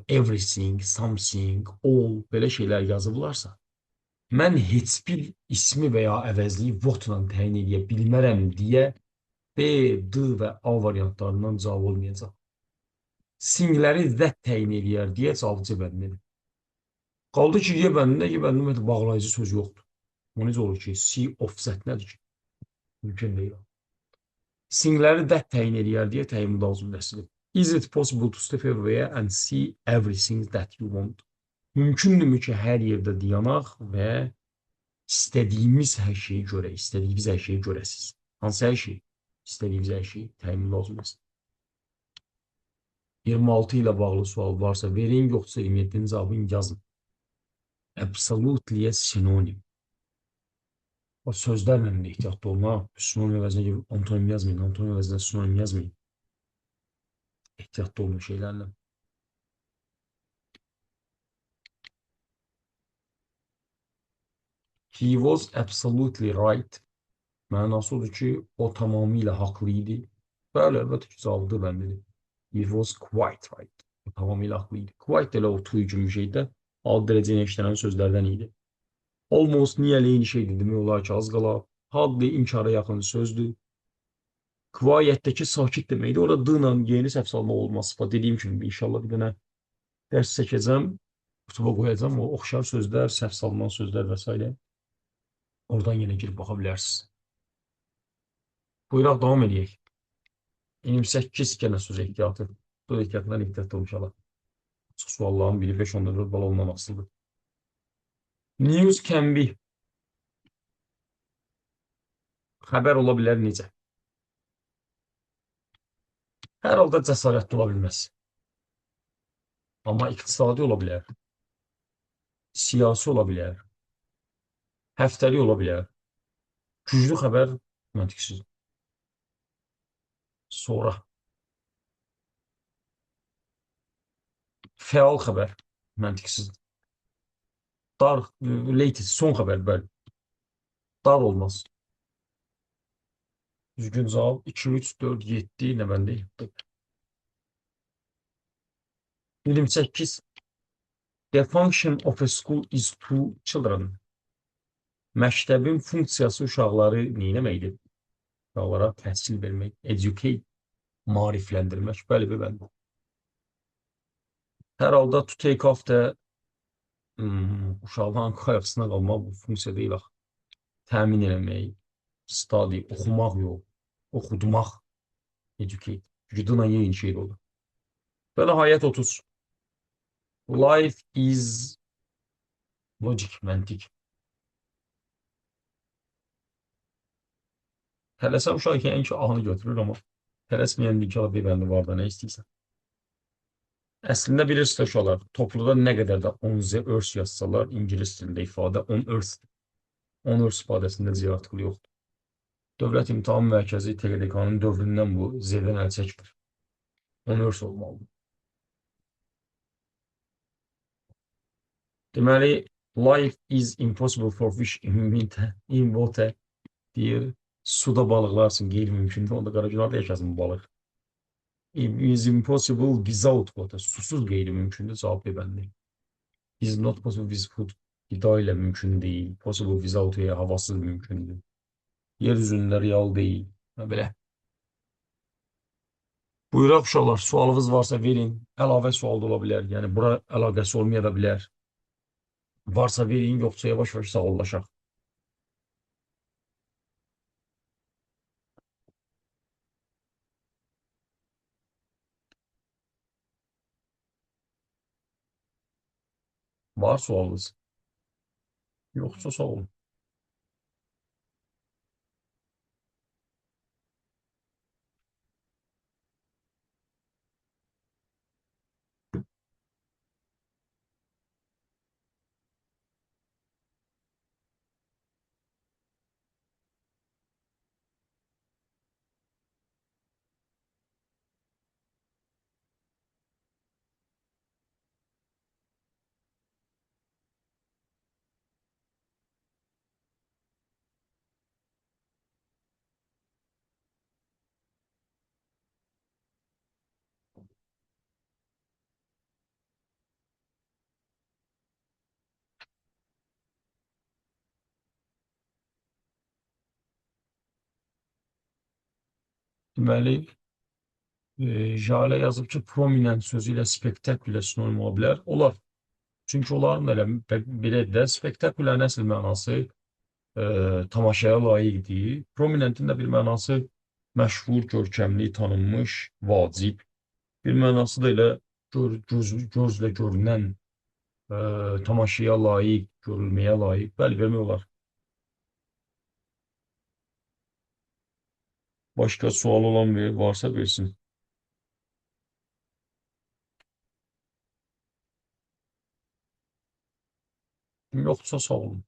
everything, something, all belə şeylər yazıblarsa, mən heç bir ismi və ya əvəzliyi what-la təyin edə bilmərəm deyə B, D və A variantlarından cavab olmayacaq. Singləri that təyin eləyər deyə cavab C bəndidir. Qaldı ki, Y bəndində, Y bəndində ümumiyyətlə bağlayıcı söz yoxdur. O necə olur ki, C of that nədir ki? Mümkün deyil. Singləri that təyin eləyər deyə təyin budaq cümləsidir. Is it possible to step everywhere and see everything that you want? Mümkündürmü ki, hər yerdə dayanaq və istədiyimiz hər şeyi görək, istədiyimiz hər şeyi görəsiniz. Hansı hər şey? İstədiyimiz hər şey təyin budaq cümləsidir. 26 ilə bağlı sual varsa verin, yoxsa 27-nin cavabını yazın. Absolutely sinonim. O sözlərlə də ehtiyatlı olmaq. Sinonim əvəzinə antonim yazmayın, antonim əvəzinə sinonim yazmayın. Ehtiyatlı olun şeylərlə. He was absolutely right. Mənası odur ki, o tamamilə haqlı idi. Bəli, əlbəttə ki, cavabı bəndidir. He was quite right. O tamamilə haqlı idi. Quite elə o to kimi bir şeydə alt dərəcə ilə işlənən sözlərdən idi. Almost nearly eyni şeydir, demək olar ki, az qala. Hardly inkara yaxın sözdür. Quiet'dəki sakit deməkdir. Orada D ilə yeni səhv salmaq olmaz. Dediyim kimi inşallah bir dənə dərs çəkəcəm, kutuba qoyacağam. O oxşar sözlər, səhv salınan sözlər və s. Oradan yenə girib baxa bilərsiniz. Buyuraq, davam edək. 28 genə söz ehtiyatı. Söz ehtiyatından ehtiyatlı olun inşallah. Açıq sualların biri 5.4 bal ondan asılıdır. News can be. Xəbər ola bilər necə? Hər halda cəsarətli ola bilməz. Amma iqtisadi ola bilər. Siyasi ola bilər. Həftəlik ola bilər. Güclü xəbər məntiqsiz. Sonra. Fəal xəbər məntiqsiz. Dar, latest, son xəbər, bəli. Dar olmaz. Düzgün cavab 2, 3, 4, 7 nə bəndi? 28. The function of a school is to children. Məktəbin funksiyası uşaqları nə etməkdir? Uşaqlara təhsil vermək, educate, maarifləndirmək. Bəli, bəli. Hər halda to take off the uşaqların qayğısına qalmaq bu funksiya deyil axı. Təmin eləmək, study, oxumaq yox, oxutmaq, educate. Çünki D ilə eyni şey olur. Və nəhayət 30. Life is logic, məntiq. Tələsən uşaq yəni ki, A-nı götürür, amma tələsməyən bir B bəndi var da, nə istəyirsən. Əslində bilirsiniz uşaqlar, topluda nə qədər də on the earth yazsalar, ingilis dilində ifadə on earth. On earth ifadəsində Z artiklı yoxdur. Dövlət İmtahan Mərkəzi TQDK-nın dövründən bu Z-dən əl çəkmir. On earth olmalıdır. Deməli, life is impossible for fish in water deyir. Suda balıqlar üçün qeyri-mümkündür. Onda qara yaşasın bu balıq. It is impossible without water. Susuz qeyri-mümkündür. Cavab B bəndi. Is not possible with food. Qida ilə mümkün deyil. Possible without air. Havasız mümkündür. Yer üzündə real deyil. Belə. Buyuraq uşaqlar, sualınız varsa verin. Əlavə sual da ola bilər. Yəni bura əlaqəsi olmaya da bilər. Varsa verin, yoxsa yavaş-yavaş sağollaşaq. Var sualınız? Yoxsa sağ olun. Deməli, Jalə yazıb ki, prominent sözü ilə spektakulə sinonim ola bilər. Olar. Çünki onların da elə belə də spektakulərin əsl mənası tamaşaya layiqdir. Prominentin də bir mənası məşhur, görkəmli, tanınmış, vacib. Bir mənası da elə gözlə görünən, tamaşaya layiq, görülməyə layiq. Bəli, vermək olar. Başqa sual olan varsa versin. Yoxsa sağ olun.